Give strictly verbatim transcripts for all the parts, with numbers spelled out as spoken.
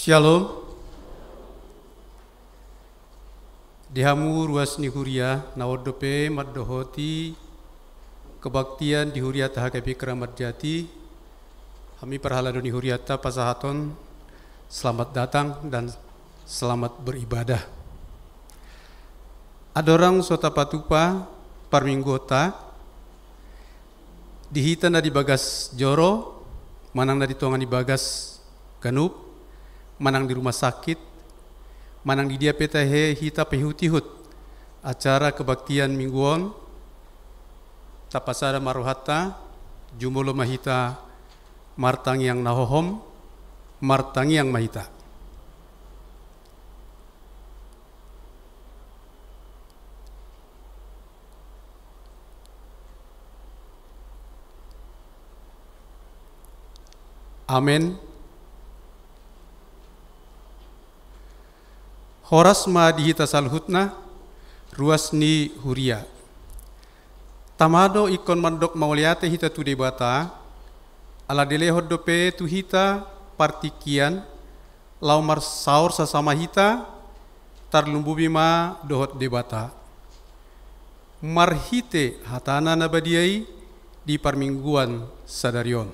Syalom. Di hamu ruas ni huria na on dope mandohoti kebaktian di huriata H K P Kramat Jati, hami parhalado ni huriata pasahaton selamat datang dan selamat beribadah. Andorang so tapatupa parmingguonta, di hita na di bagas joro, manang na di tonga ni bagas ganup, manang di rumah sakit, manang di dia pe tahe hita paihut-ihut acara kebaktian minggu on, tapasada ma rohanta, jumolo ma hita martangiang na hohom, martangiang ma hita. Amen. Horas ma di hita saluhutna, ruas ni huria. Tama do ingkon mandok mauliate hita tu Debata, ala dilehon dope tu hita partingkian, Laho marsaorsaor ma hita, tarlumobi ma dohot Debata. Marhite hatana na badia i di parmingguan sadari on.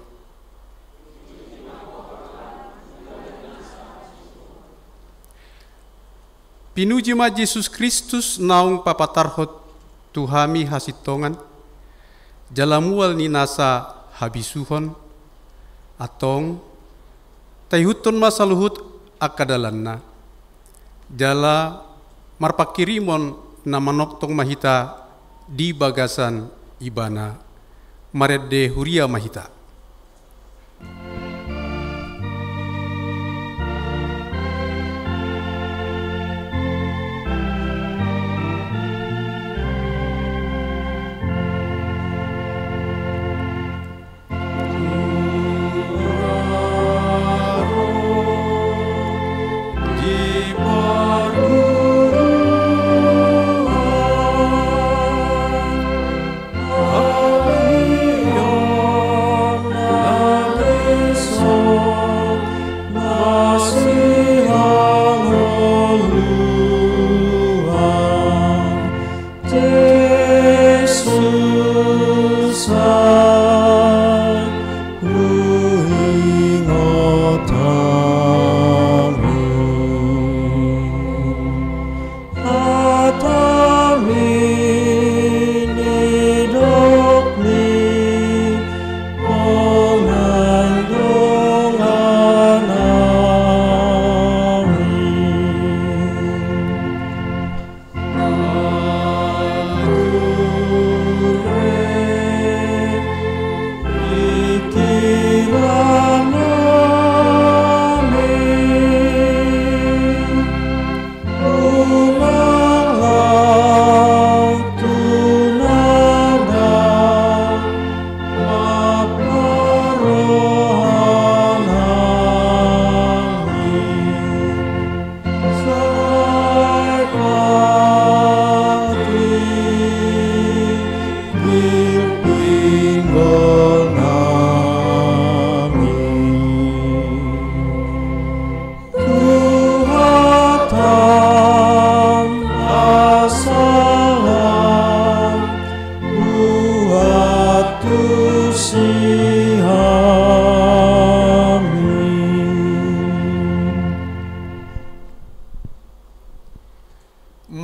Pinuji ma Jesus Kristus naung papatarhon tu hami hasintongan, jala mual ni nasa habisuhon, antong, taihuthon ma saluhut angka dalanna. Jala marpanghirimon na manongtong ma hita di bagasan Ibana, marende huria ma hita.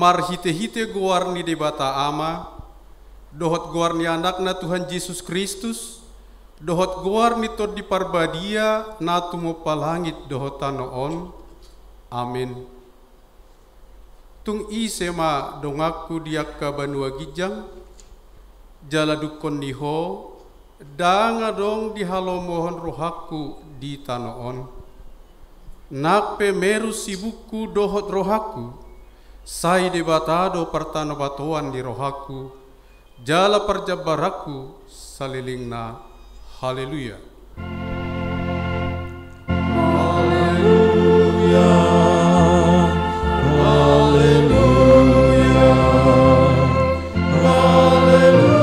Marhitehite goar ni Debata Ama, dohot goar ni Anakna Tuhan Jesus Kristus, dohot goar ni Tondi Parbadia na tumompa langit dohot tano on. Amen. Tung ise ma donganku di angka banua ginjang, jala dungkon ni Ho, ndang adong dihalomohon rohangku di tano on. Nang pe merus ibungku dohot rohangku, sai Debata do partanobatoan ni rohangku, jala parjambaranku salelengna. Haleluya. Haleluya. Haleluya. Haleluya.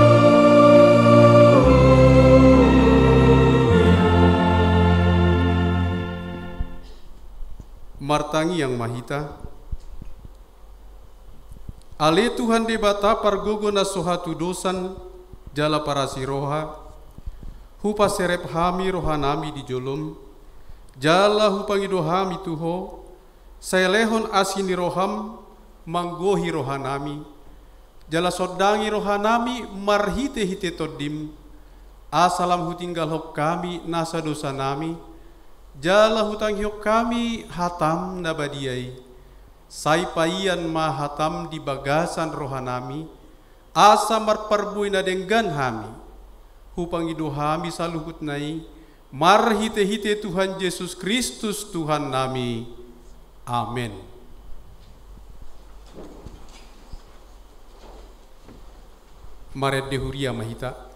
Martangiang ma hita. Ale Tuhan Debata pargogo na so hatudosan jala parasi roha, hupaserep hami rohanami di jolom, jala hupangido hami tu Ho, sai lehon asi ni roham manggohi rohanami, jala sondangi rohanami marhitehite Tondim, asa lam hutinggalhon hami nasa dosanami, jala hutangihon hami hatam na badia i. Sai paian ma hatam di bagasan rohanami, asa marparbue na denggan hami. Hupangido hami saluhutna i, marhitehite Tuhan Jesus Kristus Tuhannami. Amen. Marende huria ma hita.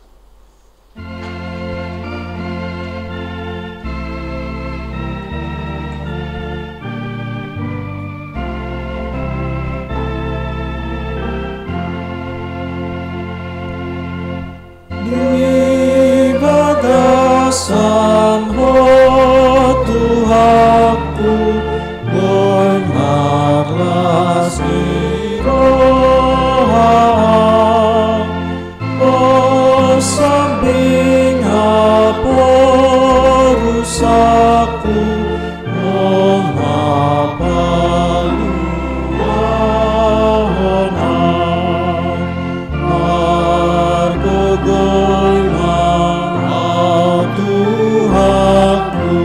Di bagasan Ho Tuhanku, Aku, oh, ma paluahon au, margogoi ma au, Tuhanku,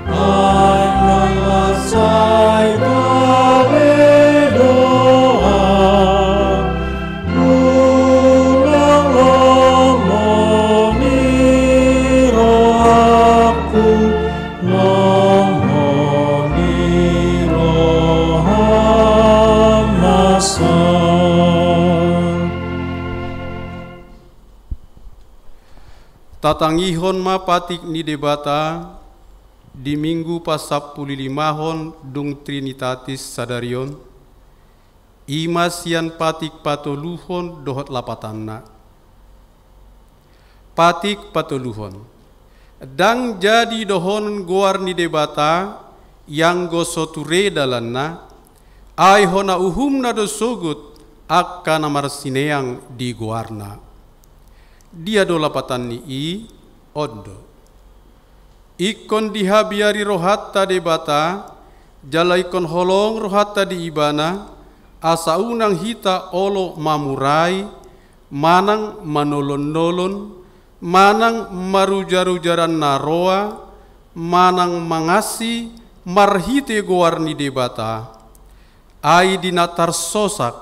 ai nang sai gale do au. Unang lomo ni rohangku, lomo ni roham nasa. Tatangihon ma patik ni Debata di Minggu pasampululimahon dung Trinitatis sadari on. I ma sian patik patoluhon dohot lapatanna. Patik patoluhon. Ndang jadi dohonon goar ni Debata, ianggo so ture dalanna, ai hona uhumna do sogot angka na marsineang di goarna. Dia do lapatan ni i? On do. Ingkon dihabiari rohanta Debata, jala ingkon holong rohanta di Ibana, asa unang hita olo mamurai, manang manolon-nolon, manang marujar-ujaran na roa, manang mangansi marhite goar ni Debata. Ai di na tarsosak,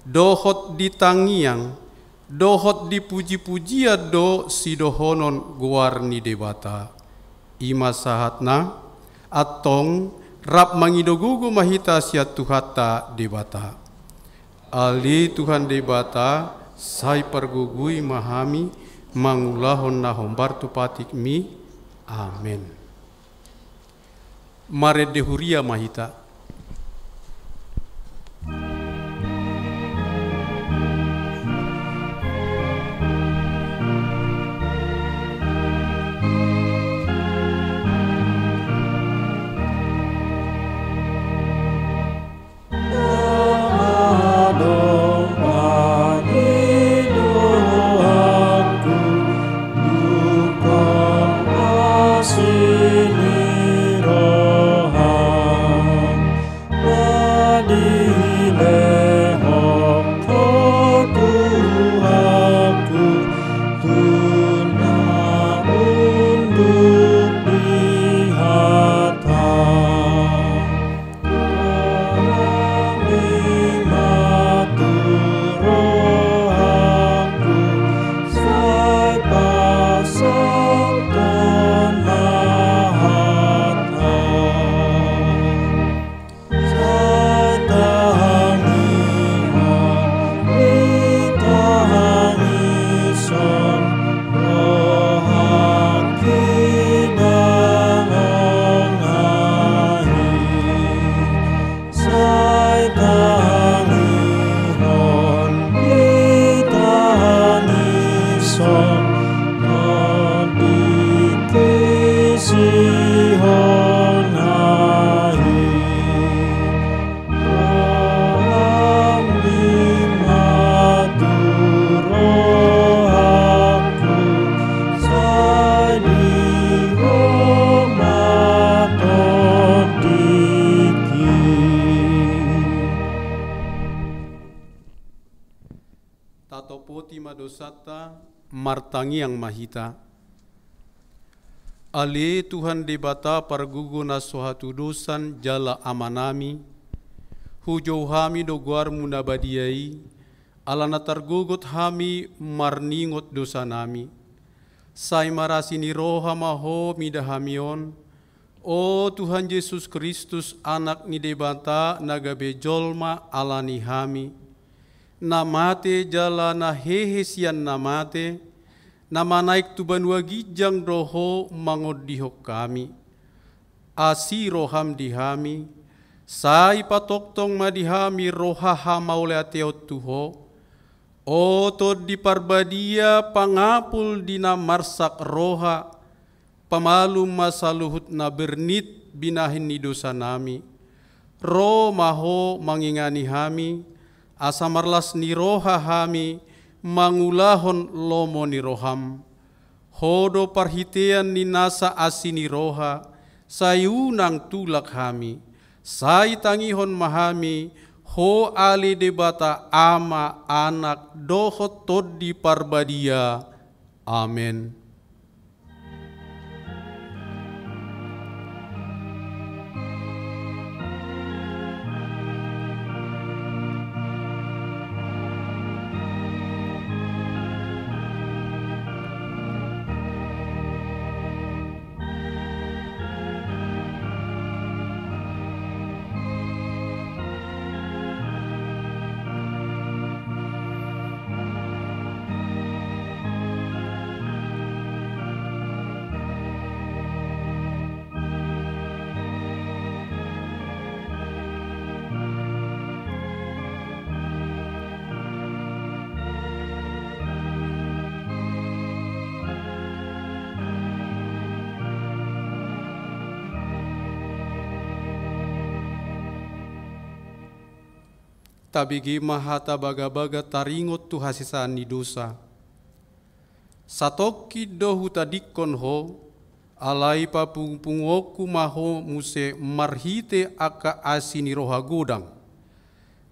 dohot di tangiang, dohot di puji-pujian do sidohonon goar ni Debata. I ma sahatna, antong rap mangido gogo ma hita sian Tuhanta Debata. Ale Tuhan Debata, sai pargogoi ma hami mangulahon na hombar tu patikmi. Amen. Marende huria ma hita. Sai tangihon di tangison, tondingki sihol na i. Roham i ma tu rohangku, sai di Ho ma tondingki. Tatopoti ma dosanta, martangiang ma hita. Ale Tuhan Debata pargogo na so hatudosan jala Amanami, hujou hami do goarmu na badia i, ala na targogot hami marningot dosanami. Sai marasi ni roha ma Ho mida hami on, O Tuhan Jesus Kristus, Anak ni Debata na gabe jolma ala ni hami, na mate jala na hehe sian na mate, na manaek tu banua ginjang do Ho mangondihon hami. Asi roham di hami, sai patongtong ma di hami roha hamauliateon tu Ho, O Tondi Parbadia, pangapul di na marsak roha, pamalum ma saluhut na bernit binahen ni dosanami. Ro ma Ho mangingani hami, asa marlas ni roha hami mangulahon lomo ni roham. Ho do parhitean ni nasa asi ni roha, sai unang tulak hami, sai tangihon ma hami, Ho ale Debata Ama, Anak, dohot Tondi Parbadia. Amen. Tabege ma hata bagabaga taringot tu hasesaan ni dosa. Satongkin do hutadingkon ho, alai papungupunguonku ma ho muse marhite angka asi ni roha godang.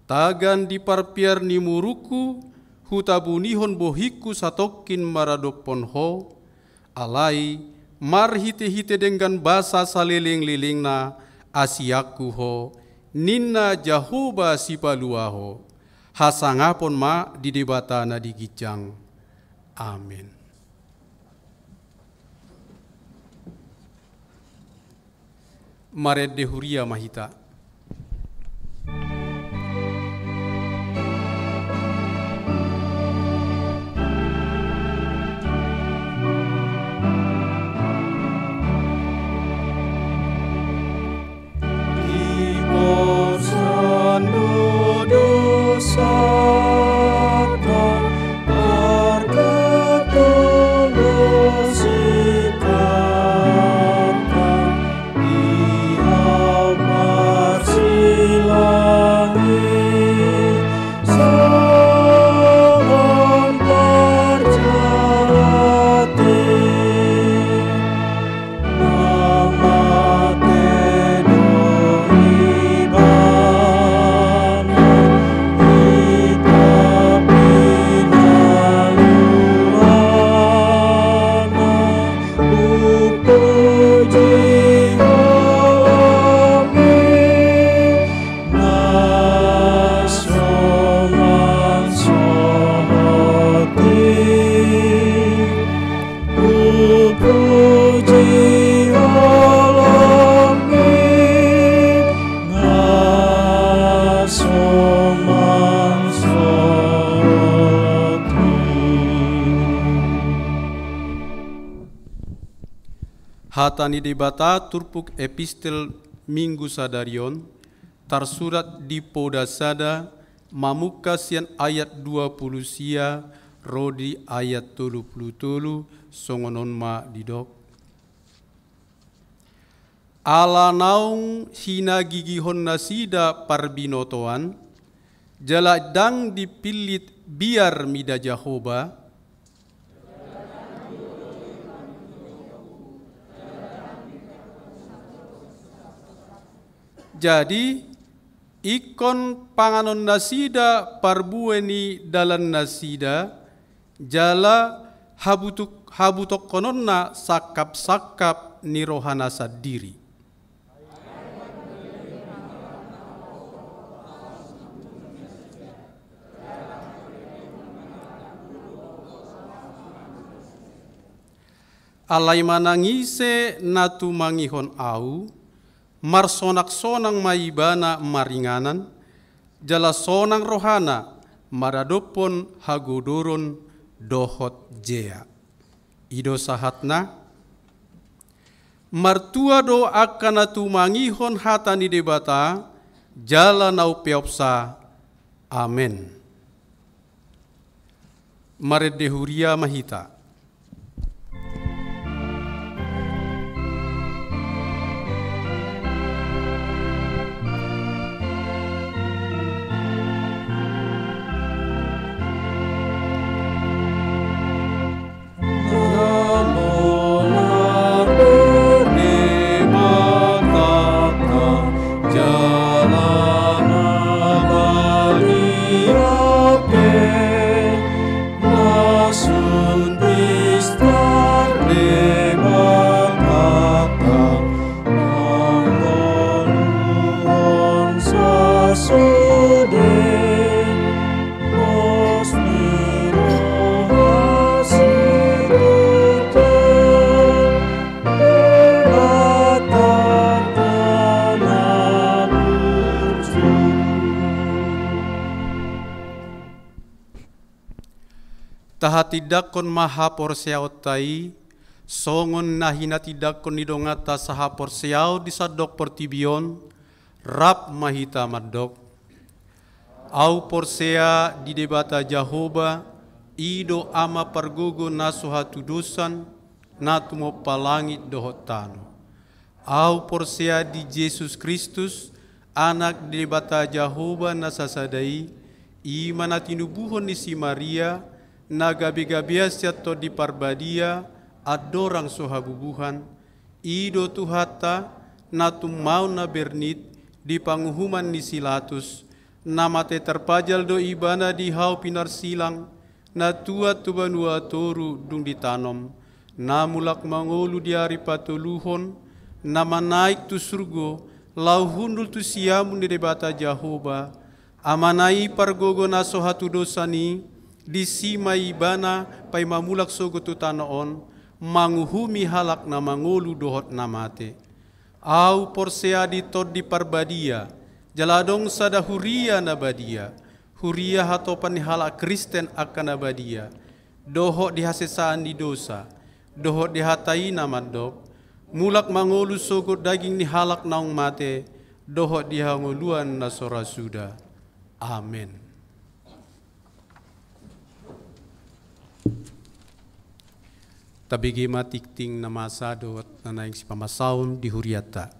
Tagan di parpear ni murungku, hutabunihon bohingku satongkin maradophon ho, alai marhitehite denggan basa salelenglelengna, asianku ho, ninna Jahowa Sipalua ho. Hasangapon ma di Debata na di ginjang. Amen. Marende huria ma hita. Dibosan do dosanta, targatulo sikanta, di au marsilang i, songon parjahat i. Hupuji holongmi, na so mansai. Hata ni Debata turpuk epistel Minggu sadari on, tarsurat di Poda sada, mamungka sian ayat dua pulu sia ro di ayat tolu pulu tolu, songon on ma didok. Ala naung hinagigihon nasida parbinotoan, jala ndang dipillit biar mida Jahowa, jadi, ingkon panganon nasida parbue ni dalan nasida, jala habutuk-, habutokkononna sangkap-sangkap ni rohana sandiri. Alai manang ise na tumangihon Ahu, marsonaksonang ma ibana maringanan, jala sonang rohana maradophon hagodoron dohot jea. I do sahatna. Martua do angka na tumangihon hata ni Debata, jala na umpeopsa. Amen. Marende huria ma hita. Tahatindangkon ma haporseaonta i, songon na hinatindangkon ni donganta sahaporseaon di sandok portibi on, rap ma hita mandok: Ahu porsea di Debata Jahowa, i do Ama pargogo na so hatudosan, na tumompa langit dohot tano. Ahu porsea di Jesus Kristus, Anak ni Debata Jahowa na sasada i, i ma na tinubuhon ni si Maria, na gabegabean sian Tondi Parbadia, andorang so habubuhan, i do Tuhanta, na tummaon na bernit di panguhuman ni si Latus, na mate tarpajal do Ibana di hau pinarsilang, na tuat tu banua toru dung ditanom, na mulak mangolu di ari patoluhon, na manaek tu surgo, laho hundul tu siamun ni Debata Jahowa, Amana i pargogo na so hatudosan i, disi ma Ibana paima mulak sogot tu tano on, manguhumi halak na mangolu dohot na mate. Ahu porsea di Tondi Parbadia, jala adong sada huria na badia, huria hatopan ni halak Kristen angka na badia, dohot di hasesaan ni dosa, dohot di hata i na mandok: Mulak mangolu sogot daging ni halak naung mate, dohot di hangoluan na so ra suda. Amen. Tabege ma tingting na masa dohot na naeng sipamasaon di hurianta.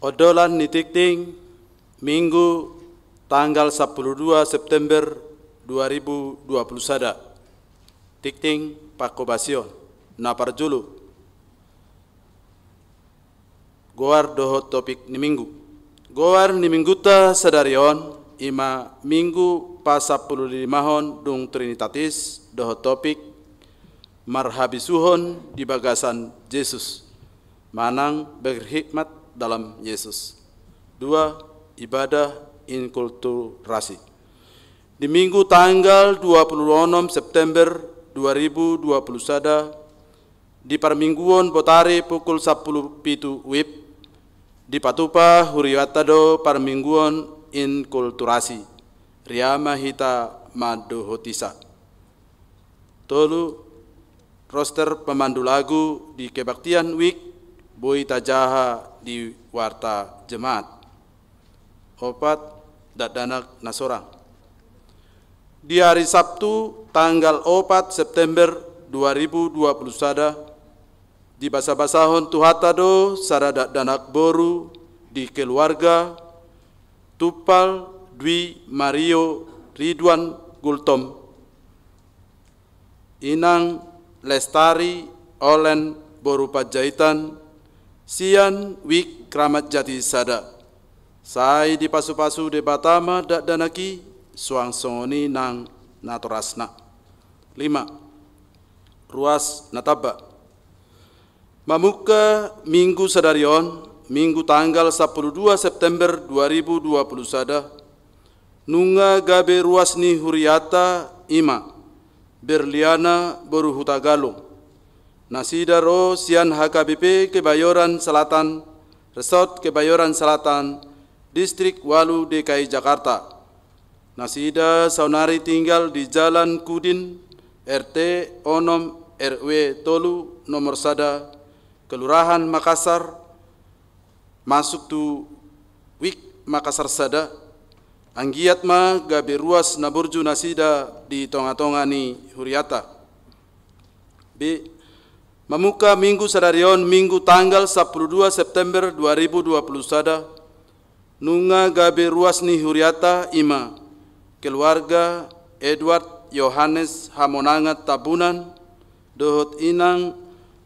Ondolan ni tingting, Minggu, tanggal sampulu dua September dua ribu dua puluh sada. Tingting pangkobasion. Na parjolo, goar dohot topik ni Minggu. Goar ni Minggunta sadari on i ma Minggu pasampululimahon dung Trinitatis, dohot topik marhabisuhon di bagasan Jesus, manang berhikmat dalam Yesus. Dua, ibadah inkulturasi. Di Minggu tanggal dua puluh onom September dua ribu dua puluh sada, di parmingguon botari pukul sampulu pitu wib, dipatupa hurianta do parmingguon inkulturasi. Ria ma hita mandohotisa. Tolu, roster pemandu lagu di kebaktian wik boi tajaha di warta jemaat. Opat, dakdanak na sorang. Di ari Sabtu, tanggal opat September dua ribu dua puluh sada, dibasabasahon Tuhanta do sada dakdanak boru di keluarga Tumpal Dwi Mario Ridwan Gultom, Inang Lestari Olen boru Panjaitan, sian Wik Kramat Jati sada. Sai dipasupasu Debata ma dakdanak i, suang songon i nang natorasna. Lima, ruas na tamba. Mamungka Minggu sadari on, Minggu tanggal sampulu dua September dua ribu dua puluh sada, nunga gabe ruas ni hurianta i ma Berliana boru Hutagalung. Nasida ro sian H K B P Kebayoran Selatan, Resort Kebayoran Selatan, Distrik ualu D K I Jakarta. Nasida saonari tinggal di Jalan Kudin, R T onom, R W tolu, nomor sada, Kelurahan Makassar, masuk tu Wik Makassar sada. Anggiat ma gabe ruas na burju nasida di tongatonga ni hurianta. B, mamungka Minggu sadari on, Minggu tanggal sampulu dua September dua ribu dua puluh sada, nunga gabe ruas ni hurianta i ma keluarga Edward Yohanes Hamonangan Tambunan dohot Inang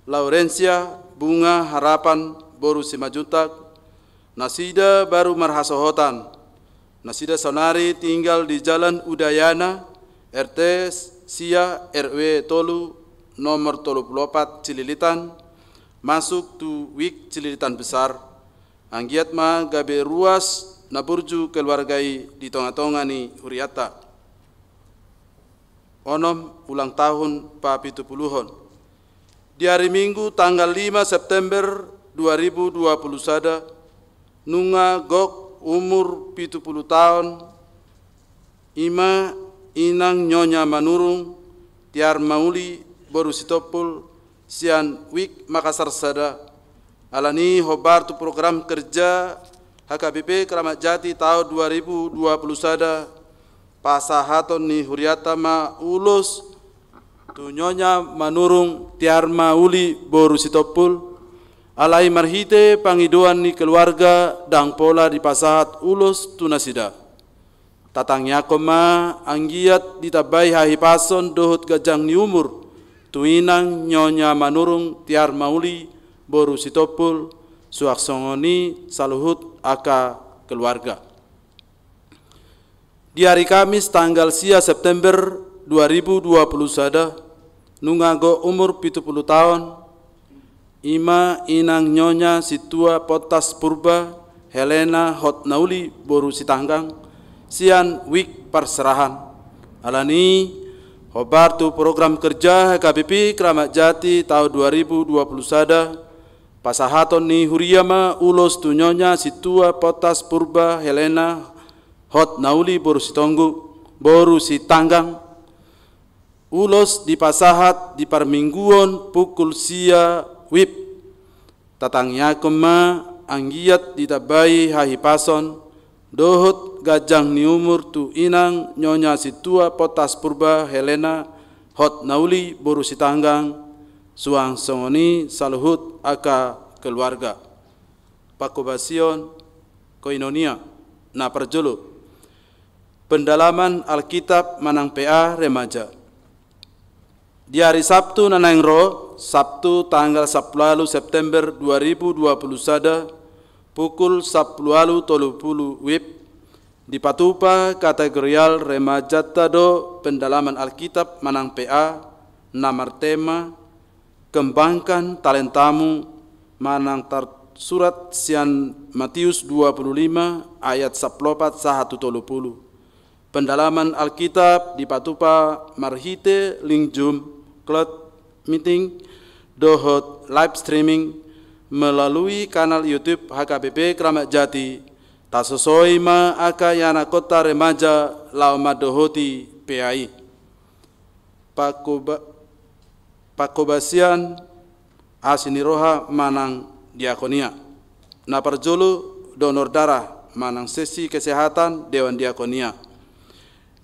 Laurencia Bunga Harapan boru Simanjuntak, Nasida baru marhasohotan. Nasida saonari tinggal di Jalan Udayana, R T sia, R W tolu, nomor tolu pulu opat Cililitan, masuk tu Wik Cililitan Besar. Anggiat ma gabe ruas na burju keluarga i di tonga-tonga ni hurianta. Onom ulang tahun papitupuluhon. Di hari Minggu tanggal lima September dua ribu dua puluh sada, nunga gok umur pitu pulu taon, i ma inang Nyonya Manurung Tiar Mauli boru Sitompul, sian Wik Makassar sada. Alani hombar tu program kerja H K B P Keramat Jati taon dua ribu dua puluh sada, pasahaton ni hurianta ma ulos tu Nyonya Manurung Tiar Mauli boru Sitompul. Alai marhite pangidoan ni keluarga ndang pola dipasahat ulos tu nasida. Tatangiangkon ma anggiat ditambai hahipason dohot ganjang ni umur tu inang Nyonya Manurung Tiar Mauli boru Sitompul, suang songon i saluhut angka keluarga. Di hari Kamis tanggal sia September dua ribu dua puluh sada, nunga gok umur pitu pulu taon, i ma inang Nyonya Sintua Pontas Purba Helena Hotnauli boru Sitanggang, sian Wik Parserahan. Alani hombar tu program kerja H K B P Keramat Jati taon dua ribu dua puluh sada, pasahaton ni huria ma ulos tu Nyonya Sintua Pontas Purba Helena Hotnauli boru Sitonggu, boru Sitanggang. Ulos dipasahat di parmingguon pukul sia wib. Tatangiangkon ma anggiat ditambai hahipason dohot ganjang ni umur tu inang Nyonya Sintua Pontas Purba Helena Hotnauli boru Sitanggang, suang songon i saluhut angka keluarga. Panghobasion koinonia. Na parjolo, pendalaman Alkitab manang P A remaja. Di hari Sabtu na naeng ro, Sabtu tanggal sampulu ualu September dua ribu dua puluh sada, pukul sampulu ualu tolu pulu wib, dipatupa kategorial remajanta do pendalaman Alkitab manang P A na martema Kembangkan Talentamu, manang tarsurat sian Matius dua pulu lima ayat sampulu opat sahat tu tolu pulu. Pendalaman Alkitab dipatupa marhite link Zoom, cloud meeting, dohot live streaming melalui kanal YouTube H K B P Keramat Jati. Tasosoi ma angka ianakhonta remaja laho mandohoti P A i. Panghoba-, panghobasion asi ni roha manang diakonia. Na parjolo, donor darah manang sesi kesehatan Dewan Diakonia.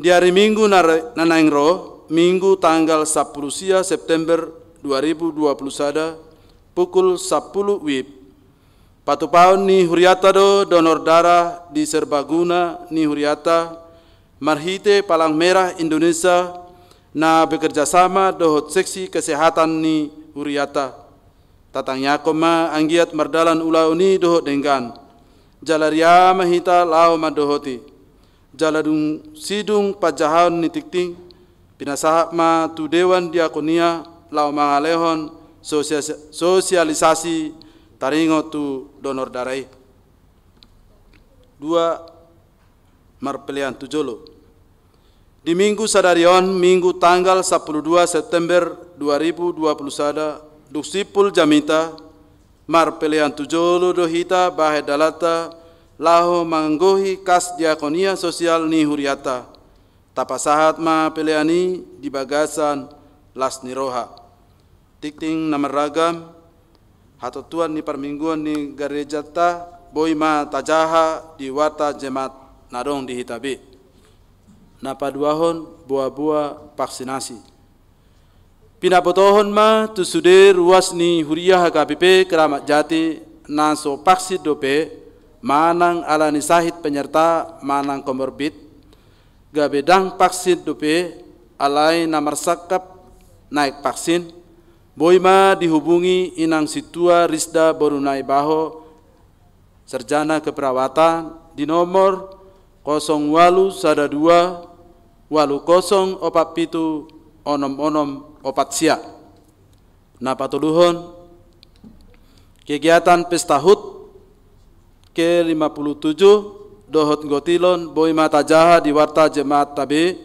Di hari Minggu na re-, na naeng ro, Minggu tanggal sampulu sia September dua ribu dua puluh sada, pukul sampulu wib, patupaon ni hurianta do donor darah di serbaguna ni hurianta marhite Palang Merah Indonesia na bekerja sama dohot seksi kesehatan ni hurianta. Tatangiangkon ma anggiat mardalan ulaon i dohot denggan. Jala ria ma hita laho mandohoti. Jala dung sidung panjahaon ni tingting, pinasahat ma tu Dewan Diakonia laho mangalehon sosia-, sosialisasi taringot tu donor darah i. Dua, marpelean tu jolo. Di Minggu sadari on, Minggu tanggal sampulu dua September dua ribu dua puluh sada, dung simpul jamita, marpelean tu jolo do hita bahen dalanta laho manggohi kas diakonia sosial ni hurianta. Tapasahat ma pelean i di bagasan las ni roha. Tingting na marragam, hatontuan ni parmingguon ni garejanta boi ma tajaha di warta Jemaat na adong di hita be. Na paduahon, boaboa vaksinasi. Pinabotohon ma tu sude ruas ni huria H K B P Keramat Jati na so vaksin dope, manang ala ni sahit penyerta manang komorbid, gabe ndang vaksin dope, alai na marsangkap naeng vaksin, boi ma dihubungi inang sintua Risda boru Naibaho, Sarjana Keperawatan di nomor kosong ualu sada dua, ualu kosong opat pitu, onom onom opat sia. Na patoluhon, kegiatan Pesta HUT ke lima puluh tujuh dohot gotilon boi ma tajaha di warta jemaatta be,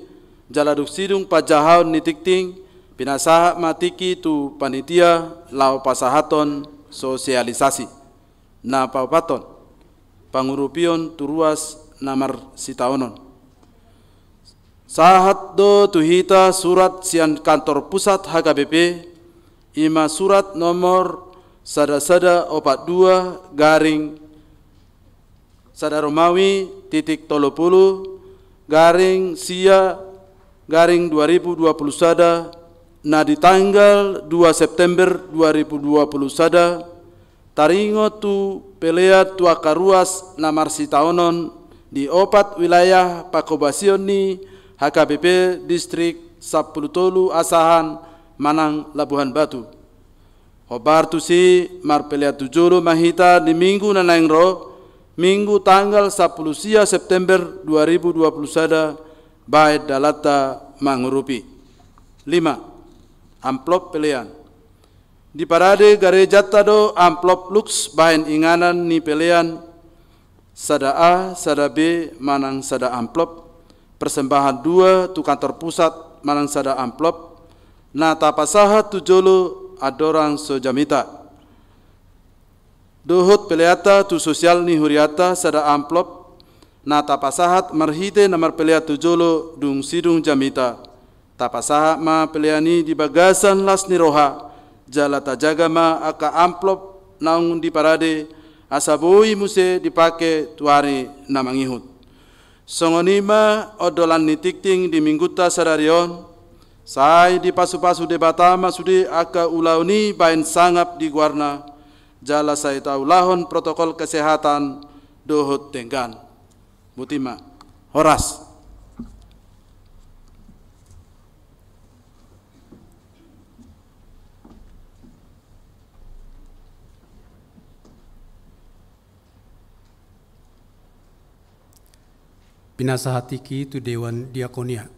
jala dung sidung panjahaon ni tingting, pinasahat ma tingki tu panitia laho pasahathon sosialisasi. Na paopathon, pangurupion tu ruas na marsitaonon. Sahat do tu hita surat sian kantor pusat H K B P, i ma surat nomor sada sada opat dua garing sada Romawi titik tolu pulu garing sia garing dua ribu dua puluh sada, na di tanggal dua September dua ribu dua puluh sada, taringot tu pelean tu angka ruas na marsitaonon di opat wilayah pangkobasion ni H K B P Distrik Sampulu Tolu Asahan manang Labuhan Batu. Hombar tusi marpelean tu jolo ma hita di minggu na naeng ro, Minggu tanggal sampulu sia September dua ribu dua puluh sada, baen dalanta mangurupi. Lima, amplop pelean. Diparade garejanta do amplop lux baen inganan ni pelean, sada A, sada B, manang sada amplop, persembahan dua tu kantor pusat manang sada amplop, na tapasahat tu jolo andorang so jamita. Dohot peleanta tu sosial ni hurianta sada amplop, na tapasahat marhite na marpelean tu jolo dung sidung jamita. Tapasahat ma pelean i di bagasan las ni roha, jala tajaga ma angka amplop naung diparade, asa boi muse dipake tu ari na mangihut. Songon i ma ondolan ni tingting di minggunta sadari on, sai dipasupasu Debata ma sude angka ulaon i baen sangap di goarna, jala sai taulahon protokol kesehatan dohot denggan. Boti ma. Horas. Pinasahat tingki tu Dewan Diakonia.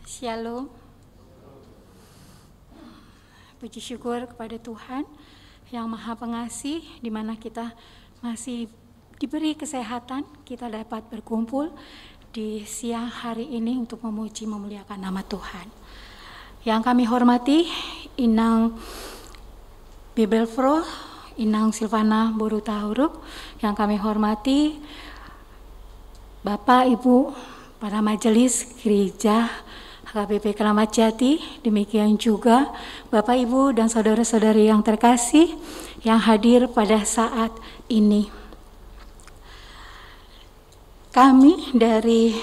Shalom. Puji syukur kepada Tuhan yang Maha Pengasih, di mana kita masih diberi kesehatan, kita dapat berkumpul di siang hari ini untuk memuji memuliakan nama Tuhan. Yang kami hormati Inang Bibelvrouw, Inang Silvana boru Hutahuruk, yang kami hormati Bapak, Ibu, para majelis gereja H K B P Keramat Jati, demikian juga Bapak, Ibu, dan saudara-saudari yang terkasih yang hadir pada saat ini. Kami dari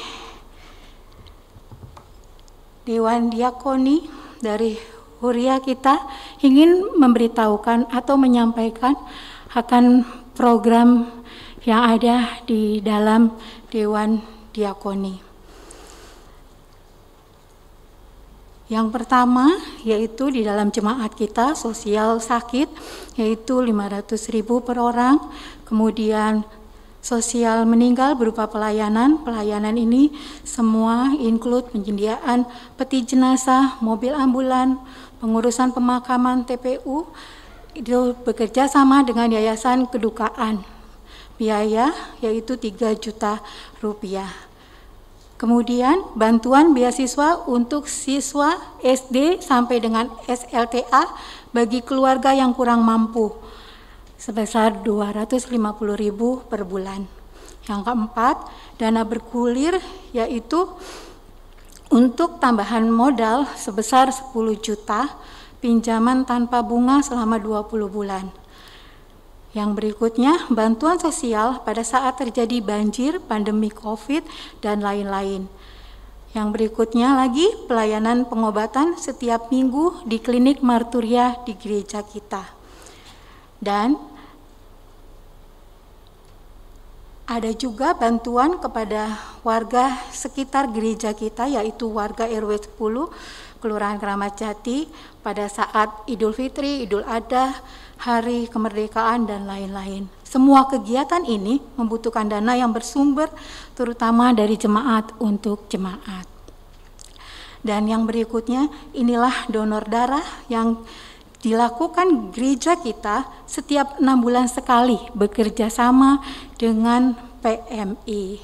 Dewan Diakoni, dari Huria kita ingin memberitahukan atau menyampaikan akan program yang ada di dalam Dewan Diakoni. Yang pertama, yaitu di dalam jemaat kita, sosial sakit, yaitu lima ratus ribu per orang, kemudian sosial meninggal berupa pelayanan. Pelayanan ini semua include penyediaan peti jenazah, mobil ambulan, pengurusan pemakaman, T P U, itu bekerja sama dengan Yayasan Kedukaan. Biaya yaitu tiga juta rupiah. Kemudian, bantuan beasiswa untuk siswa S D sampai dengan S L T A bagi keluarga yang kurang mampu sebesar dua ratus lima puluh ribu per bulan. Yang keempat, dana bergulir, yaitu untuk tambahan modal sebesar sepuluh juta, pinjaman tanpa bunga selama dua puluh bulan. Yang berikutnya, bantuan sosial pada saat terjadi banjir, pandemi covid, dan lain-lain. Yang berikutnya lagi, pelayanan pengobatan setiap minggu di klinik Marturia di gereja kita. Dan Ada juga bantuan kepada warga sekitar gereja kita, yaitu warga R W sepuluh, Kelurahan Keramat Jati, pada saat Idul Fitri, Idul Adha, Hari Kemerdekaan, dan lain-lain. Semua kegiatan ini membutuhkan dana yang bersumber, terutama dari jemaat untuk jemaat. Dan yang berikutnya, inilah donor darah yang dilakukan gereja kita setiap enam bulan sekali, bekerja sama dengan P M I.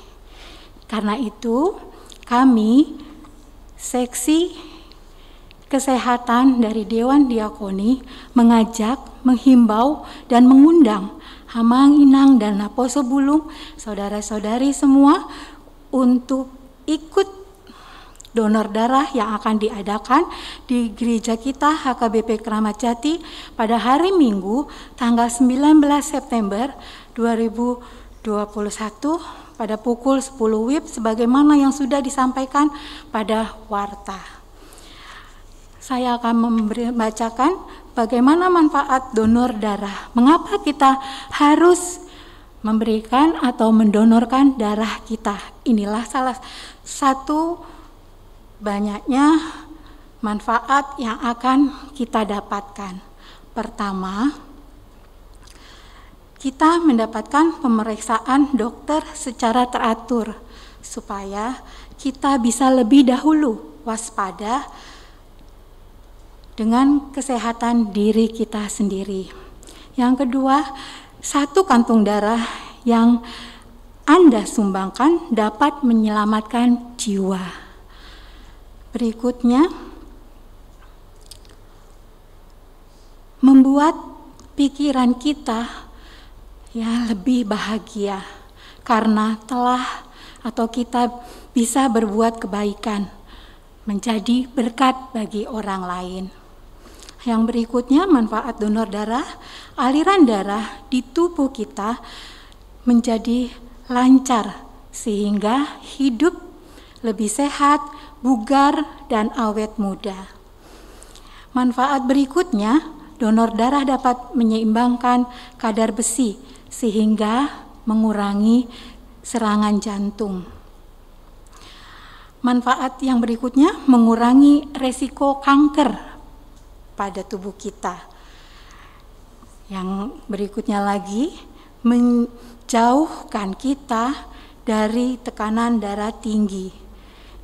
Karena itu, kami, Seksi Kesehatan dari Dewan Diakoni, mengajak, menghimbau, dan mengundang amang, inang, dan naposo bulung, saudara-saudari semua, untuk ikut donor darah yang akan diadakan di gereja kita, H K B P Keramat Jati, pada hari Minggu, tanggal sembilan belas September dua ribu dua puluh satu, pada pukul sepuluh wib, sebagaimana yang sudah disampaikan pada warta. Saya akan memberi, membacakan bagaimana manfaat donor darah. Mengapa kita harus memberikan atau mendonorkan darah kita? Inilah salah satu banyaknya manfaat yang akan kita dapatkan. Pertama, kita mendapatkan pemeriksaan dokter secara teratur, supaya kita bisa lebih dahulu waspada dengan kesehatan diri kita sendiri. Yang kedua, satu kantung darah yang Anda sumbangkan dapat menyelamatkan jiwa. Berikutnya, membuat pikiran kita, ya, lebih bahagia karena telah atau kita bisa berbuat kebaikan, menjadi berkat bagi orang lain. Yang berikutnya, manfaat donor darah, aliran darah di tubuh kita menjadi lancar sehingga hidup lebih sehat, bugar, dan awet muda. Manfaat berikutnya, donor darah dapat menyeimbangkan kadar besi sehingga mengurangi serangan jantung. Manfaat yang berikutnya, mengurangi resiko kanker pada tubuh kita. Yang berikutnya lagi, menjauhkan kita dari tekanan darah tinggi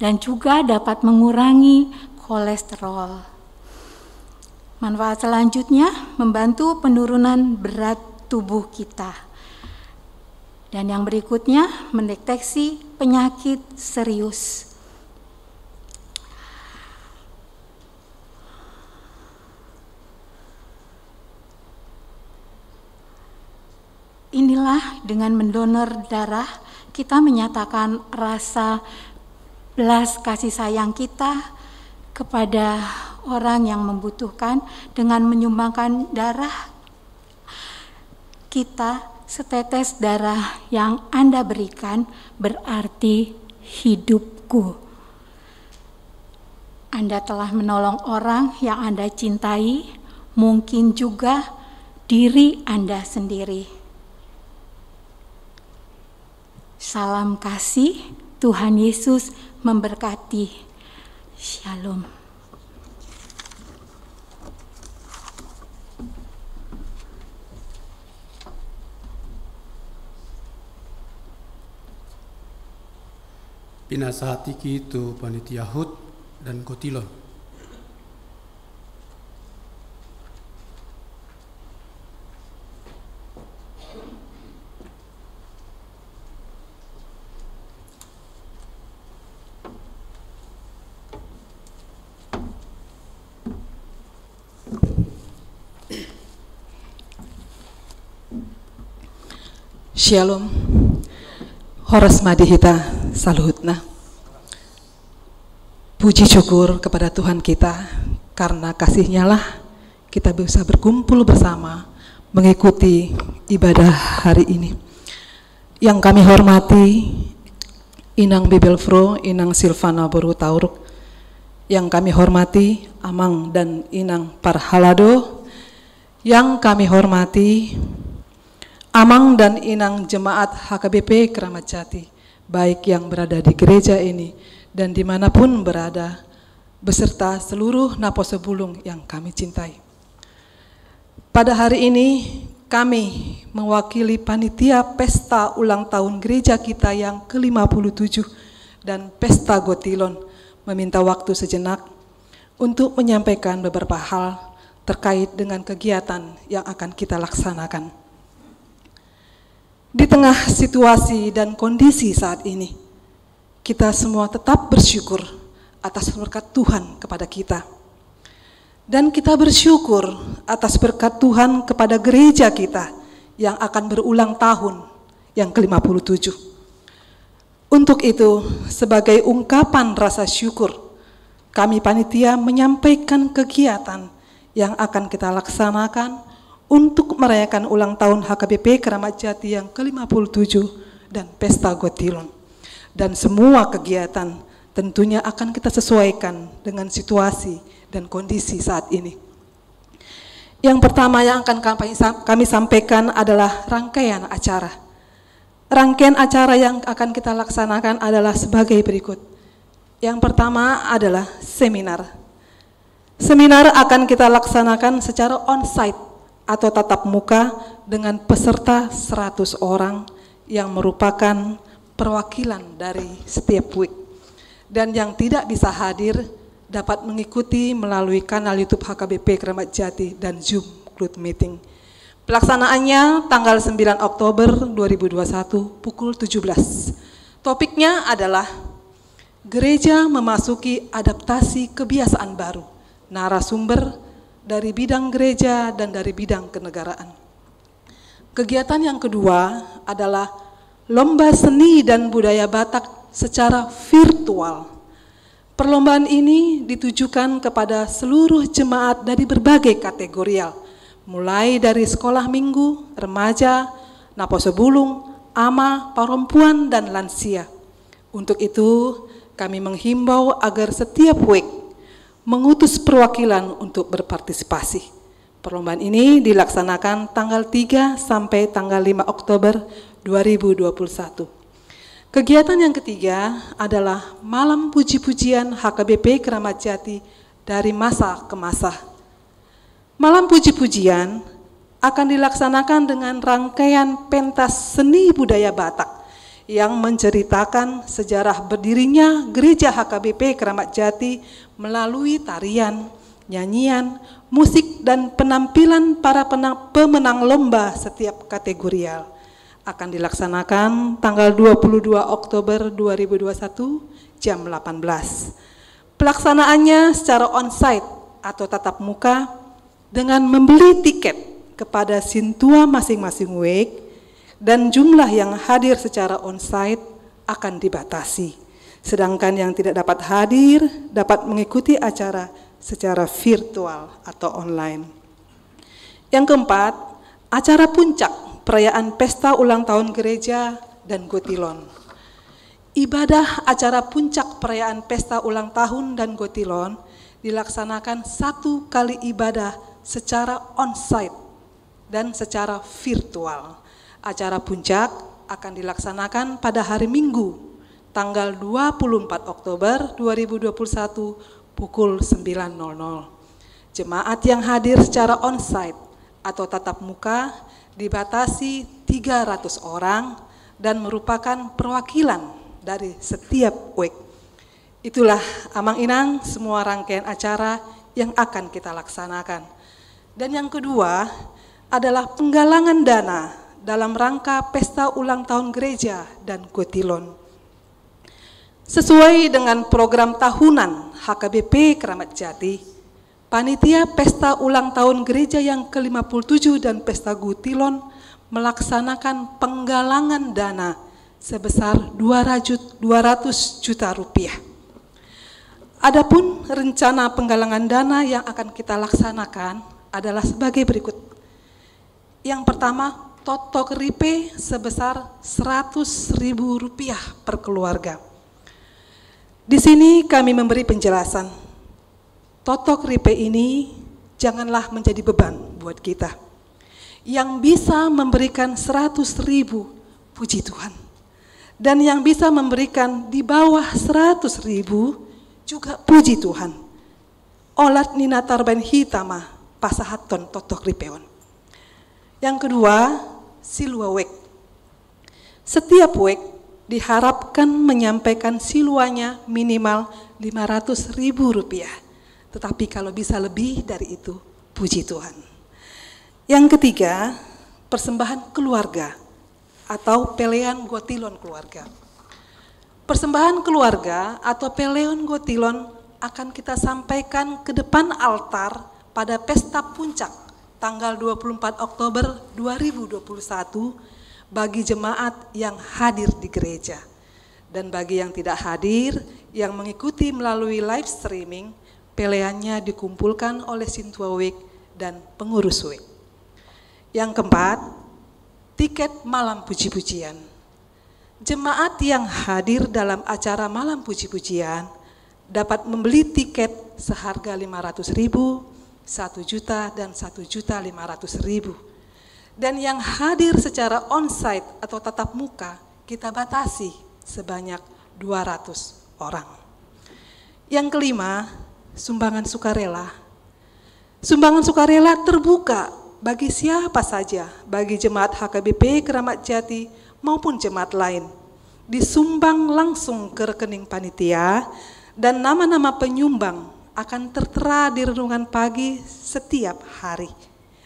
dan juga dapat mengurangi kolesterol. Manfaat selanjutnya, membantu penurunan berat tubuh kita. Dan yang berikutnya, mendeteksi penyakit serius. Inilah, dengan mendonor darah, kita menyatakan rasa belas kasih sayang kita kepada orang yang membutuhkan dengan menyumbangkan darah kita. Setetes darah yang Anda berikan berarti hidupku. Anda telah menolong orang yang Anda cintai, mungkin juga diri Anda sendiri. Salam kasih, Tuhan Yesus memberkati. Shalom. Pinasahat tingki tu panitia hut dan kotilon. Shalom. Horas ma di hita saluhutna. Puji syukur kepada Tuhan kita, karena kasih-Nya lah kita bisa berkumpul bersama mengikuti ibadah hari ini. Yang kami hormati Inang Bibelvrouw, Inang Silvana boru Hutauruk. Yang kami hormati Amang dan Inang Parhalado. Yang kami hormati Amang dan Inang jemaat H K B P Keramat Jati, baik yang berada di gereja ini dan dimanapun berada, beserta seluruh naposo bulung yang kami cintai. Pada hari ini, kami mewakili panitia pesta ulang tahun gereja kita yang ke lima puluh tujuh dan pesta Gotilon meminta waktu sejenak untuk menyampaikan beberapa hal terkait dengan kegiatan yang akan kita laksanakan. Di tengah situasi dan kondisi saat ini, kita semua tetap bersyukur atas berkat Tuhan kepada kita. Dan kita bersyukur atas berkat Tuhan kepada gereja kita yang akan berulang tahun yang ke lima puluh tujuh. Untuk itu, sebagai ungkapan rasa syukur, kami panitia menyampaikan kegiatan yang akan kita laksanakan untuk merayakan ulang tahun H K B P Keramat Jati yang ke lima puluh tujuh dan Pesta Gotilon. Dan semua kegiatan tentunya akan kita sesuaikan dengan situasi dan kondisi saat ini. Yang pertama yang akan kami sam-, kami sampaikan adalah rangkaian acara. Rangkaian acara yang akan kita laksanakan adalah sebagai berikut. Yang pertama adalah seminar. Seminar akan kita laksanakan secara onsite atau tatap muka dengan peserta seratus orang yang merupakan perwakilan dari setiap wik. Dan yang tidak bisa hadir dapat mengikuti melalui kanal YouTube H K B P Keramat Jati dan Zoom Group Meeting. Pelaksanaannya tanggal sembilan Oktober dua ribu dua puluh satu pukul tujuh belas. Topiknya adalah Gereja memasuki adaptasi kebiasaan baru. Narasumber dari bidang gereja dan dari bidang kenegaraan. Kegiatan yang kedua adalah lomba seni dan budaya Batak secara virtual. Perlombaan ini ditujukan kepada seluruh jemaat dari berbagai kategorial, mulai dari sekolah minggu, remaja, naposo bulung, ama, parompuan, dan lansia. Untuk itu, kami menghimbau agar setiap wik mengutus perwakilan untuk berpartisipasi. Perlombaan ini dilaksanakan tanggal tiga sampai tanggal lima Oktober dua ribu dua puluh satu. Kegiatan yang ketiga adalah Malam Puji-pujian H K B P Keramat Jati dari masa ke masa. Malam Puji-pujian akan dilaksanakan dengan rangkaian pentas seni budaya Batak yang menceritakan sejarah berdirinya Gereja H K B P Keramat Jati melalui tarian, nyanyian, musik, dan penampilan para pena-, pemenang lomba setiap kategorial. Akan dilaksanakan tanggal dua puluh dua Oktober dua ribu dua puluh satu jam delapan belas. Pelaksanaannya secara onsite atau tatap muka dengan membeli tiket kepada sintua masing-masing wik, dan jumlah yang hadir secara onsite akan dibatasi. Sedangkan yang tidak dapat hadir dapat mengikuti acara secara virtual atau online. Yang keempat, acara puncak perayaan pesta ulang tahun gereja dan Gotilon. Ibadah acara puncak perayaan pesta ulang tahun dan Gotilon dilaksanakan satu kali ibadah secara onsite dan secara virtual. Acara puncak akan dilaksanakan pada hari Minggu, tanggal dua puluh empat Oktober dua ribu dua puluh satu, pukul sembilan nol nol. Jemaat yang hadir secara onsite atau tatap muka dibatasi tiga ratus orang dan merupakan perwakilan dari setiap wik. Itulah, Amang Inang, semua rangkaian acara yang akan kita laksanakan. Dan yang kedua adalah penggalangan dana dalam rangka pesta ulang tahun gereja dan Gotilon. Sesuai dengan program tahunan H K B P Keramat Jati, panitia pesta ulang tahun gereja yang ke lima puluh tujuh dan pesta Gotilon melaksanakan penggalangan dana sebesar dua ratus, dua ratus juta rupiah. Adapun rencana penggalangan dana yang akan kita laksanakan adalah sebagai berikut. Yang pertama, totok ripe sebesar seratus ribu rupiah per keluarga. Di sini kami memberi penjelasan. Totok ripe ini janganlah menjadi beban buat kita. Yang bisa memberikan seratus ribu, puji Tuhan. Dan yang bisa memberikan di bawah seratus ribu, juga puji Tuhan. Olat ni na tarbahen hita ma pasahathon toktok ripe on. Yang kedua, Silua Week. Setiap week diharapkan menyampaikan siluanya minimal lima ratus ribu rupiah. Tetapi kalau bisa lebih dari itu, puji Tuhan. Yang ketiga, persembahan keluarga atau pelean gotilon keluarga. Persembahan keluarga atau pelean gotilon akan kita sampaikan ke depan altar pada pesta puncak tanggal dua puluh empat Oktober dua ribu dua puluh satu bagi jemaat yang hadir di gereja. Dan bagi yang tidak hadir, yang mengikuti melalui live streaming, peleannya dikumpulkan oleh Sintua Week dan pengurus Week. Yang keempat, tiket malam puji-pujian. Jemaat yang hadir dalam acara malam puji-pujian dapat membeli tiket seharga lima ratus ribu, satu juta, dan satu juta lima ratus ribu. Dan yang hadir secara onsite atau tatap muka, kita batasi sebanyak dua ratus orang. Yang kelima, sumbangan sukarela. Sumbangan sukarela terbuka bagi siapa saja, bagi jemaat H K B P Keramat Jati maupun jemaat lain. Disumbang langsung ke rekening panitia, dan nama-nama penyumbang akan tertera di renungan pagi setiap hari.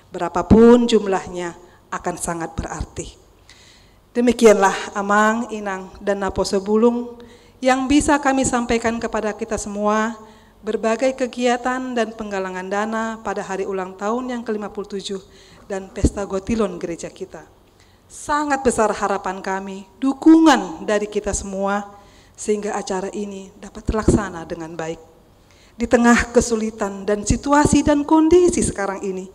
Berapapun jumlahnya, akan sangat berarti. Demikianlah, Amang, Inang, dan Naposo Bulung, yang bisa kami sampaikan kepada kita semua, berbagai kegiatan dan penggalangan dana pada hari ulang tahun yang kelima puluh tujuh dan Pesta Gotilon gereja kita. Sangat besar harapan kami, dukungan dari kita semua, sehingga acara ini dapat terlaksana dengan baik. Di tengah kesulitan dan situasi dan kondisi sekarang ini,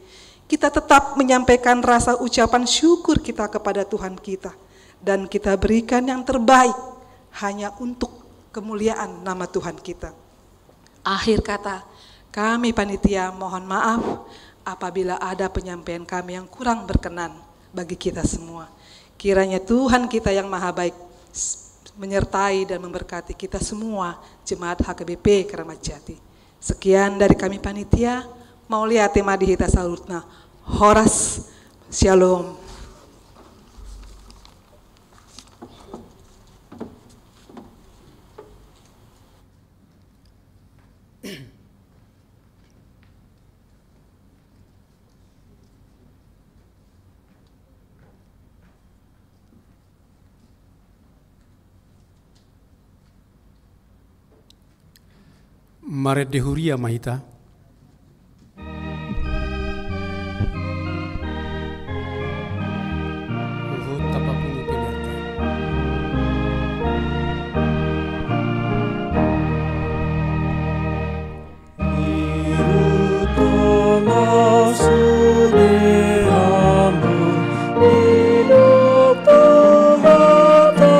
kita tetap menyampaikan rasa ucapan syukur kita kepada Tuhan kita, dan kita berikan yang terbaik hanya untuk kemuliaan nama Tuhan kita. Akhir kata, kami panitia mohon maaf apabila ada penyampaian kami yang kurang berkenan bagi kita semua. Kiranya Tuhan kita yang maha baik s-, menyertai dan memberkati kita semua, jemaat H K B P Keramat Jati. Sekian dari kami panitia, mauliate ma di hita saluhutna. Horas, Shalom. Marende huria ma hita. Huhut tapapungu peleanta. Ihuthon na sude hamu, didok Tuhanta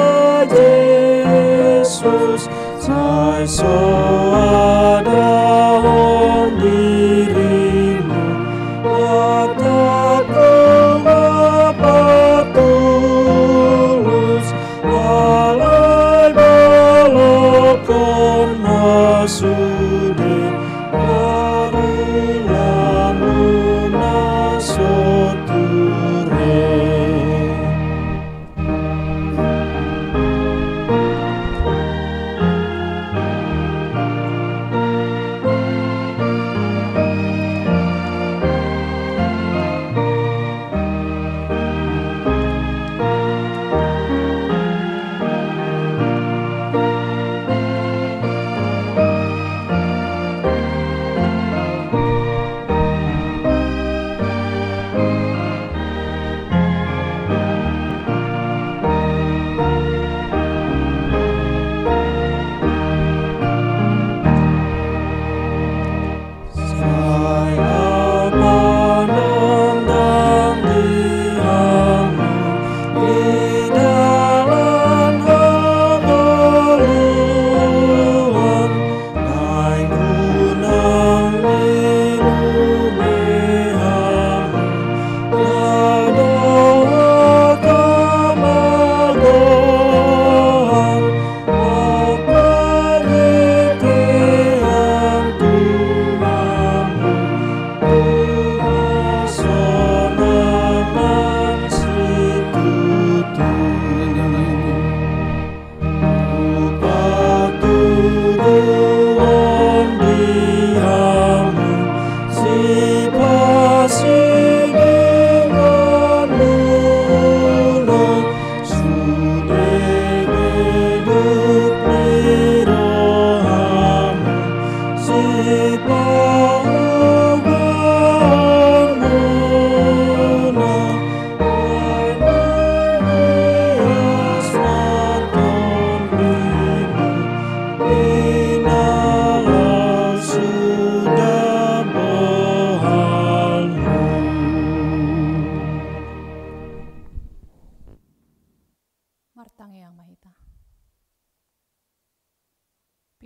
Jesus, sai so adahon dirimu, latak ma patulus, alai balokon ma sude, ari ulamu na so ture.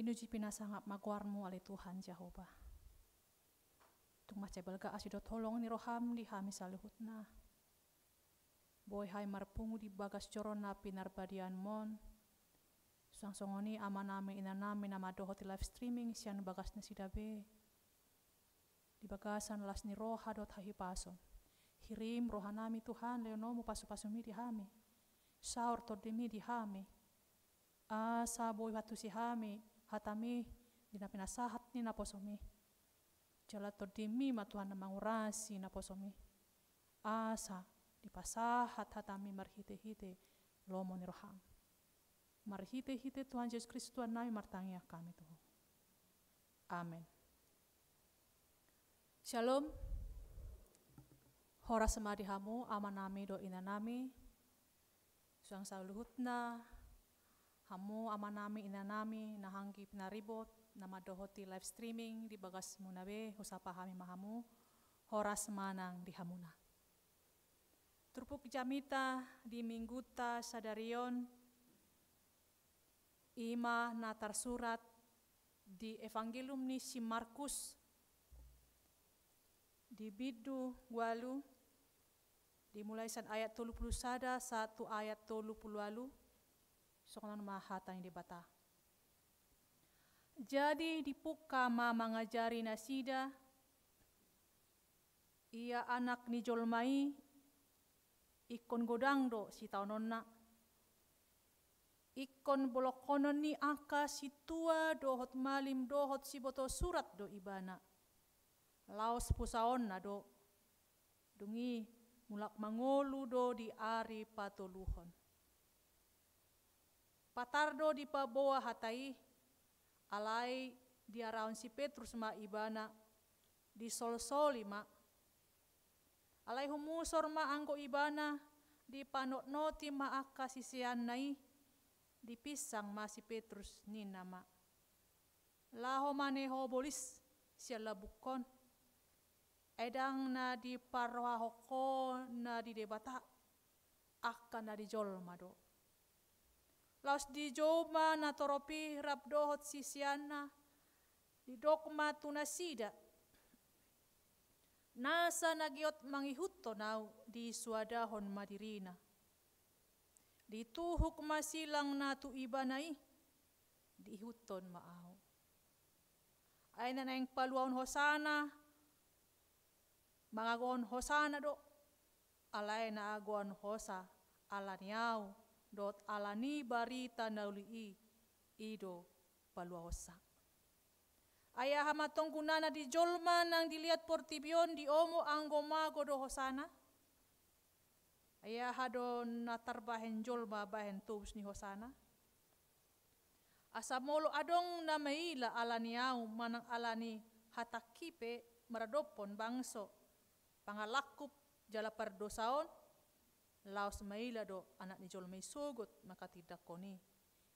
Pinuji pinasangap ma goarmu ale Tuhan Jahowa. Tung mansai balga asi dohot holong ni roham di hami saluhutna. Boi hami marpungu di bagas joro na pinarbadiaonmon. Suang songon i amanami inanami na mandohoti live streaming sian bagas nasida be. Di bagasan las ni roha dohot hahipason. Hirim rohanami Tuhan, lehonomu pasupasumi di hami. Saor tondimi di hami. Asa boi huantusi hami hatami di na pinasahat ni naposomi. Jala tondimi ma Tuhan na mangurasi naposomi. Asa dipasahat hatami marhitehite lomo ni roham. Marhitehite Tuhan Jesus Kristus Tuhannami martangiang hami tu Ho. Amen. Shalom. Horas ma di hamu amanami dohot inanami. Suang saluhutna, hamu amanami inanami na anggi pinaribot na mandohoti live streaming di bagasmuna be, husapa hami ma hamu. Horas ma nang di hamuna. Turpuk jamita di mingguta sadari on, i ma na tarsurat di Evangelium ni si Markus di bindu ualu, dimulai sian ayat tolu pulu sada sahat tu ayat tolu pulu ualu. Songon on ma hata ni Debata. Jadi dipungka ma mangajari nasida, ia Anak ni jolma i ingkon godang do sitaononna. Ingkon bolongkonon ni angka sintua dohot malim dohot siboto surat do Ibana. Laos pusaonna do. Dung i mulak mangolu do di ari patoluhon. Patar do dipaboa hata i, alai diarahon si Petrus ma Ibana, disolsoli ma. Alai humusor ma anggo Ibana, dipanotnoti ma angka siseanna i, dipinsang ma si Petrus ninna ma: Laho ma ne ho bolis sian labungkon. Ai ndang na diparrohahon ho na di Debata, angka na di jolma do. Laos dijou ma natorop i rap dohot siseanna, didok ma tu nasida: Nasa na giot mangihuthon ahu, disoadahon ma dirina. Dituhuk ma silang na tu ibana i, diihuthon ma ahu. Ai na naeng paluahon hosana, mangagohon hosana do, alai na agoan hosa ala ni ahu dohot ala ni barita na uli i, i do paluahonsa. Ai aha ma tong gunana di jolma nang dilehon portibi on diomo anggo mago do hosana? Ai aha do na tarbahen jolma bahen tobus ni hosana? Asa molo adong na maila ala ni ahu manang ala ni hatangki pe maradophon bangso, pangalangkup jala pardosaon, laos maila do Anak ni jolma i sogot mangkatindangkon i,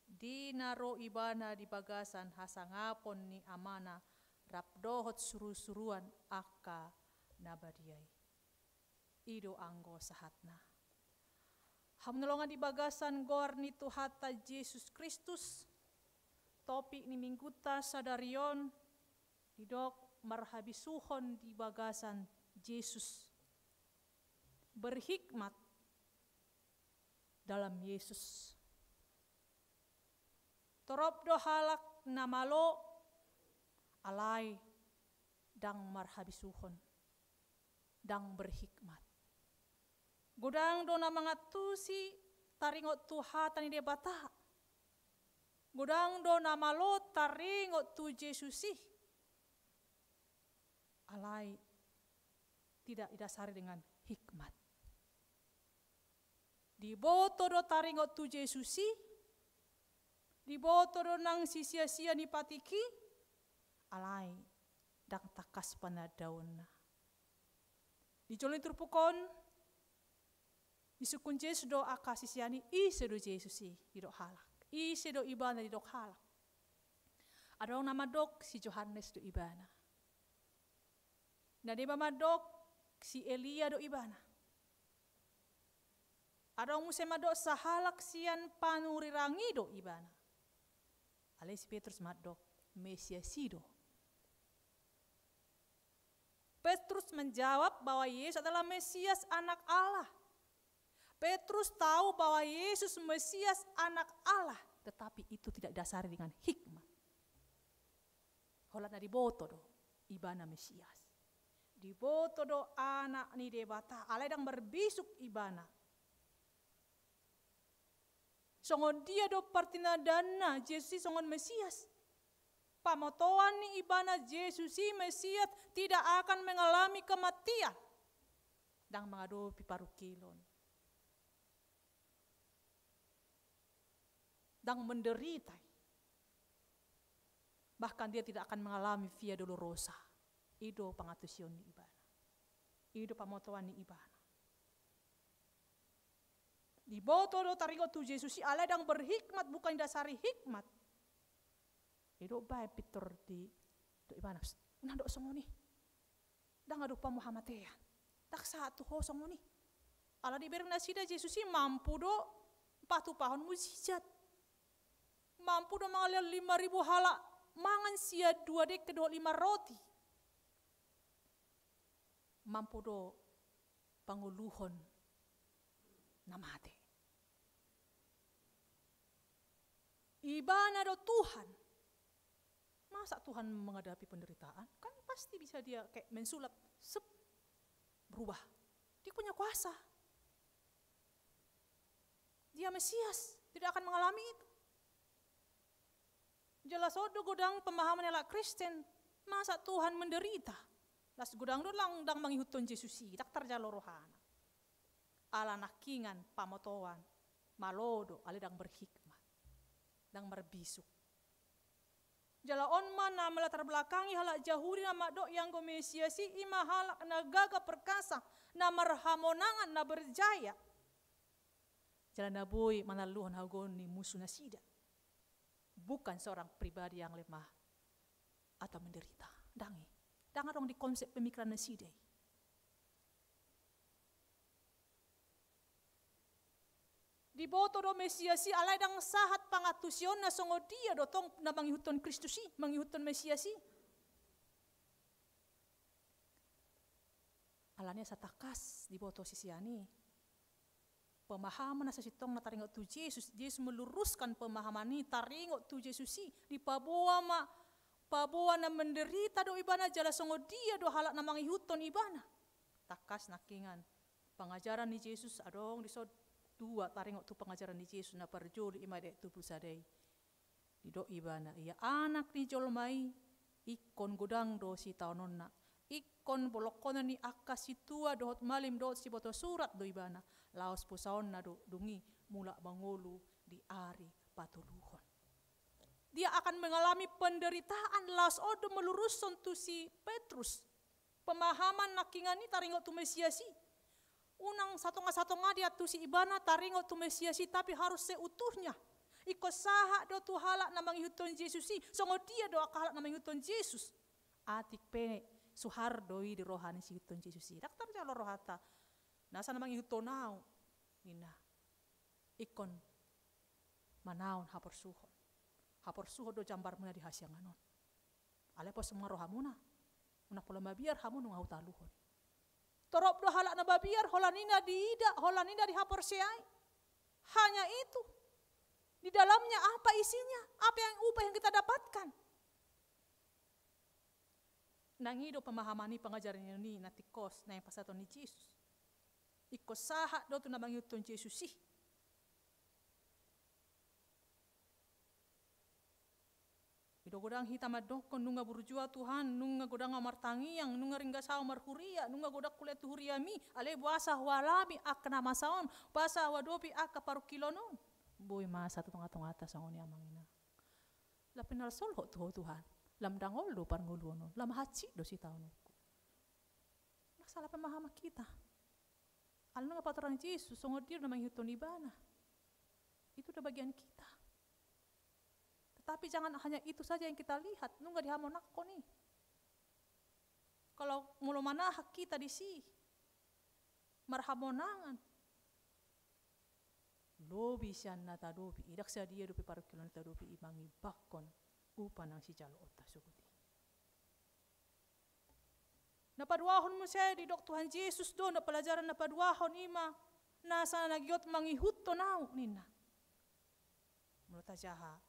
di na ro ibana di bagasan hasangapon ni Amana rap dohot surusuruan angka na badia i. I do anggo sahatna. Hamu na longan di bagasan goar ni Tuhanta Jesus Kristus, topik ni mingguta sadari on didok marhabisuhon di bagasan Jesus. Berhikmat dalam Yesus. Torop do halak na malo, alai ndang marhabisuhon, ndang berhikmat. Godang do na mangantusi taringot tu hata ni Debata. Godang do na malo taringot tu Jesus i. Alai tidak didasari dengan hikmat. Diboto do taringot tu Jesus i, diboto do nang sisean i patik i, alai ndang tangkas panandaonna. Di jolo ni turpuk on, disungkun Jesus do angka sisean i, ise do Jesus i didok halak. Ise do ibana didok halak. Adong na mandok si Johannes do ibana. Na deba mandok si Elia do ibana. Adong muse mandok sahalak sian panurirang i do ibana. Alai si Petrus mandok, Mesias i do. Petrus menjawab bahwa Yesus adalah Mesias, Anak Allah. Petrus tahu bahwa Yesus Mesias, Anak Allah, tetapi itu tidak didasari dengan hikmat. Holan na diboto do ibana Mesias. Diboto do Anak ni Debata, alai ndang marbisuk ibana. Songon dia do partinandaanna Jesus i songon Mesias? Pamotoan ni ibana Jesus i Mesias tidak akan mengalami kematian. Ndang mangadopi parungkilon. Ndang menderita. Bahkan dia tidak akan mengalami via dolorosa. I do pangantusion ni ibana. I do pamotoan ni ibana. Diboto do taringot tu Jesus i, alai ndang berhikmat, bukan didasari hikmat. I do baen pintor di, do ibana, "Pst, unang do songon i. Ndang adong hamu hamatean. Ndang sahat tu ho songon i." Ala dibereng nasida Jesus i mampu do patupahon mujizat. Mampu do mangalehon lima ribu halak mangan sian dua dengke dohot lima roti. Mampu do pangoluhon na mate. Ibana do Tuhan. Masa Tuhan menghadapi penderitaan? Kan pasti bisa dia kayak mensulap, sep, berubah. Dia punya kuasa. Dia Mesias, tidak akan mengalami itu. Jala on do godang pemahaman halak Kristen, masa Tuhan menderita? Las godang do lang ndang mangihuthon Jesus i, ndang tarjalo rohana. Ala nangkiningan pamotoan, malo do, alai ndang berhikmat, ndang marbisuk. Jala on ma na melatar belakangi halak Jahudi na mandok ianggo Mesias i, i ma halak na gagah perkasa, na marhamonangan, na berjaya. Jala na boi manaluhon hagogoon ni musu nasida. Bukan seorang pribadi yang lemah atau menderita. Ndang i. Ndang adong di konsep pemikiran nasida i. Diboto do Mesias i, alai ndang sahat pangantusionna, songon dia do tong na mangihuthon Kristus i, mangihuthon Mesias i? Alani asa tangkas diboto sisean i pemahaman na sasintongna taringot tu Jesus. Jesus meluruskan pemahaman i taringot tu Jesus i. Dipaboa ma, paboa na menderita do ibana, jala songon dia do halak na mangihuthon ibana. Tangkas nangkiningan pangajaran ni Jesus, adong dison dua taringot tu pangajaran ni Jesus na parjolo, i ma di ayat dua pulu sada i. Didok ibana, ia Anak ni jolma i, ingkon godang do sitaononna, ingkon bolongkonon ni angka sintua dohot malim dohot sibotosurat do ibana, laos posaonna do dung i mulak mangolu di ari patoluhon. Dia akan mengalami penderitaan, laos on do melurushon tu si Petrus pemahaman nangkiningan i taringot tu Mesias i. Unang satonga-satonga diantusi ibana taringot tu Mesias i, tapi harus seutuhnya. Ingkon sahat do tu halak na mangihuthon Jesus i, songon dia do angka halak na mangihuthon Jesus. Atik pe suhar do i di roha ni sihuthon Jesus i. Ndang tarjalo rohanta, nasa na mangihuthon ahu, ninna. Ingkon manaon haporsuhon. Haporsuhon do jambarmuna di hasiangan on. Alai pos ma rohamuna, unang pola mabiar hamu nunga hutaluhon. Torop do halak na mabiar, holan i na diida, holan i na dihaporseai. Hanya itu. Di dalamnya apa isinya? Apa yang, upah yang kita dapatkan? Nang i do pemahaman ni pangajaran ni na tingkos naeng pasahaton ni Jesus. Ingkon sahat do tu na mangihuthon Jesus i. I do godang hita mandokkon, nunga burju ahu Tuhan, nunga godang ahu martangiang, nunga ringgas ahu marhuria, nunga godang hulean tu huriami, alai boasa hualami angka na masa on, boasa huadopi angka parungkilon on? Boi masa tu tonga-tonganta songon i, amang inang. Lam pinarsolhot tu ho Tuhan, lam dangol do parngoluon on, lam hansit do sitaononku. Ndang salah pemahaman hita. Ala nunga paturan Jesus, songon dia do na mangihuthon ibana. Itu udah bagian kita. Tetapi jangan hanya itu saja yang kita lihat, nunga dihamonangkon i. Kalau molo manahan hita disi, marhamonangan, lobi sian na tadopi i, ndang sadia dope parungkilon na tadopi i mangimbangkon upa na sijaloonta sogot i. Na paduahon muse didok Tuhan Jesus do, na pelajaran na paduahon i ma, nasa na giot mangihuthon ahu ninna. Molo tajaha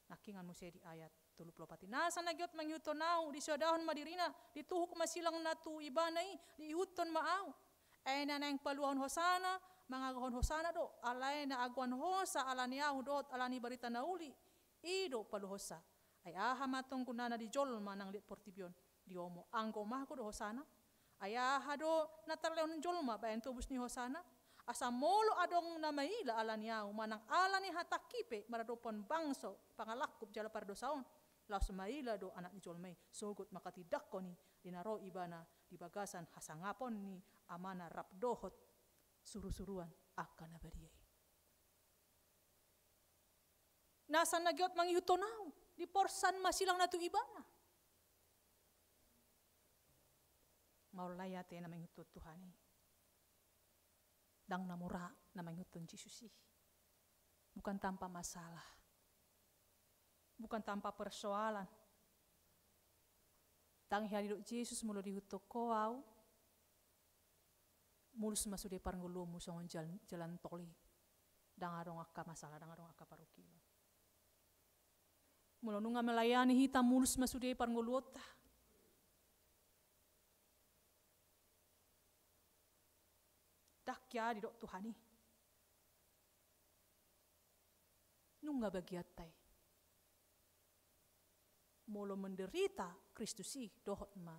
nangkingan muse di ayat tolu pulu opat i, nasa na giot mangihuthon ahu, disoadahon ma dirina, dituhuk ma silang na tu ibana i, diihuthon ma ahu. Ai na naeng paluahon hosana, mangagohon hosana do, alai na agoan hosa ala ni ahu dohot ala ni barita na uli, i do paluahonsa. Ai aha ma tong gunana di jolma nang liat portibi on, diomo anggo mago do hosana? Ai aha do na tarlehon jolma baen tobus ni hosana? Asa molo adong na maila ala ni ahu manang ala ni hatangki pe maradophon bangso pangalangkup jala pardosa on, laos maila do Anak ni jolma i sogot manghatindanghon i di na ro ibana di bagasan hasangapon ni Amana rap dohot surusuruan angka na badia i. Nasa na giot mangihuthon ahu, diporsan ma silang na tu ibana. Maol lai ate na mangihuthon Tuhan i. Ndang na mura na mangihuthon Jesus i. Bukan tanpa masalah. Bukan tanpa persoalan. Ndang hea didok Jesus molo diihuthon ho ahu, mulus ma sude parngoluonmu songon jal-, jalan tol i. Ndang adong angka masalah, ndang adong angka parungkilon. Molo nunga melayani hita mulus ma sude parngoluonta. Ndang hea didok Tuhan i. Nunga bagianta i. Molo menderita Kristus i, dohot ma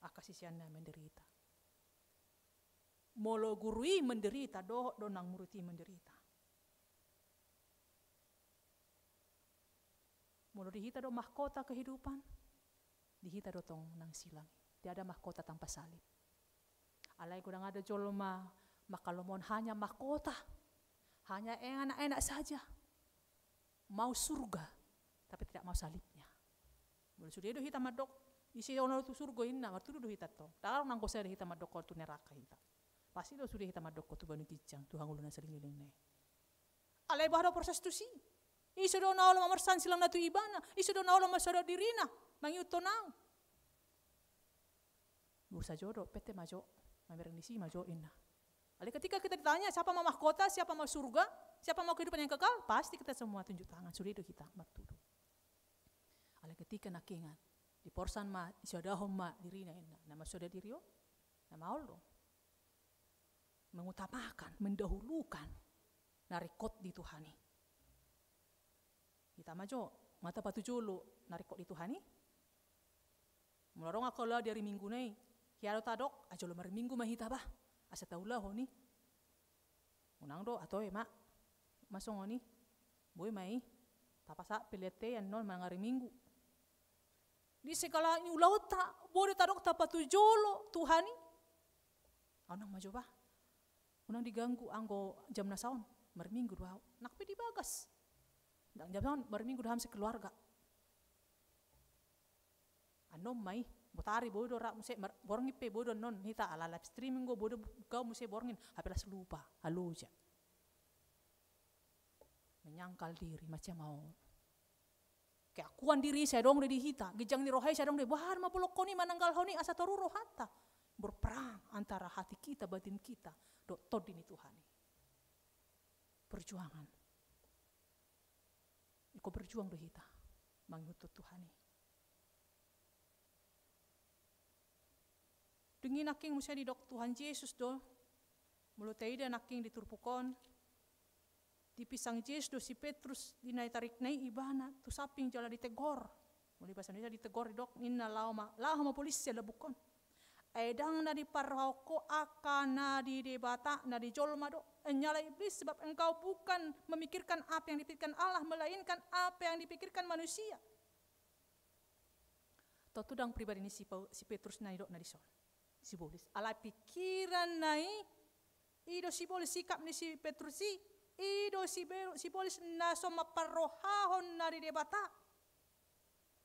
angka siseanna menderita. Molo guru i menderita, dohot do nang murid i menderita. Molo di hita do mahkota kehidupan, di hita do tong nang silang i. Tiada mahkota tanpa salib. Alai godang ada jolma mangkalomohon hanya mahkota, hanya enak-enak saja. Mau surga, tapi tidak mau salibnya. Molo sude do hita mandok, ise do na olo tu surgo inna, martudu do hita tong. Ndang adong nanggo sada hita mandok olo tu neraka hita. Pasti do sude hita mandok olo tu banua ginjang, tu hangoluan na saleleng na i. Alai boha do proses tusi? Ise do na olo mamersan silang na tu ibana, ise do na olo masoadahon dirina, mangihuthon ahu. Bursa jo do, pete ma jo, mamereng disi ma jo inna. Alai ketika kita ditanya, siapa mau mahkota, siapa mau surga, siapa mau kehidupan yang kekal, pasti kita semua tunjuk tangan, sude do hita martudu. Alai ketika nangkingan, diporsan ma, disoadahon ma dirina inna, na masoada diri on, na maol do. Mengutamakan, mendahulukan na ringkot di Tuhan i. Hita ma jo, nga tapatujolo na ringkot di Tuhan i. Molo adong angka ulaon di ari Minggu na i, hea do tadok, ah jolo mariminggu ma hita bah, asa taulahon i. Unang do, ah toe ma, ma songon i. Boi ma i, tapasahat pe liat i annon manang ari Minggu. Di segala ni ulaonta, boi do tadok tapatujolo Tuhan i. Ah unang ma jo bah. Unang diganggu anggo jam na saon, mariminggu do ahu. Nang pe di bagas. Ndang jam saon, mariminggu do hami sekeluarga. Annon ma i, botari boi do ra muse, mar-, borngin pe boi do annon, hita ala live streaming do boi do, gau muse borngin, hape las lupa, haloja. Menyangkal diri, macam au. Keakuan diri sai adong do di hita, ginjang ni roha i sai adong do, boha ma bolongkon i mananggalhon i asa toru rohanta. Berperang antara hati kita, batin kita, dohot tondi ni Tuhan i. Perjuangan. Ingkon berjuang do hita mangihuthon Tuhan i. Dung i nangkin muse didok Tuhan Jesus do, molo taida nangkin di turpuk on, dipisang Jesus do si Petrus di na tarikna i ibana tu samping jala ditegor. Molo di bahasa Indonesia ditegor, didok ninna, laho ma, laho ma bolis sian lambungkon. Ai ndang na diparrohahon ho angka na di Debata, na di jolma do. Nyala iblis, sebab engkau bukan memikirkan apa yang dipikirkan Allah, melainkan apa yang dipikirkan manusia. Tontu ndang pribadi ni si Pau-, si Petrus na nidokna dison. Sibolis. Alai pikiranna i, i do sibolis, sikap ni si Petrus i, i do sibe-, sibolis na so mamparrohahon na di Debata.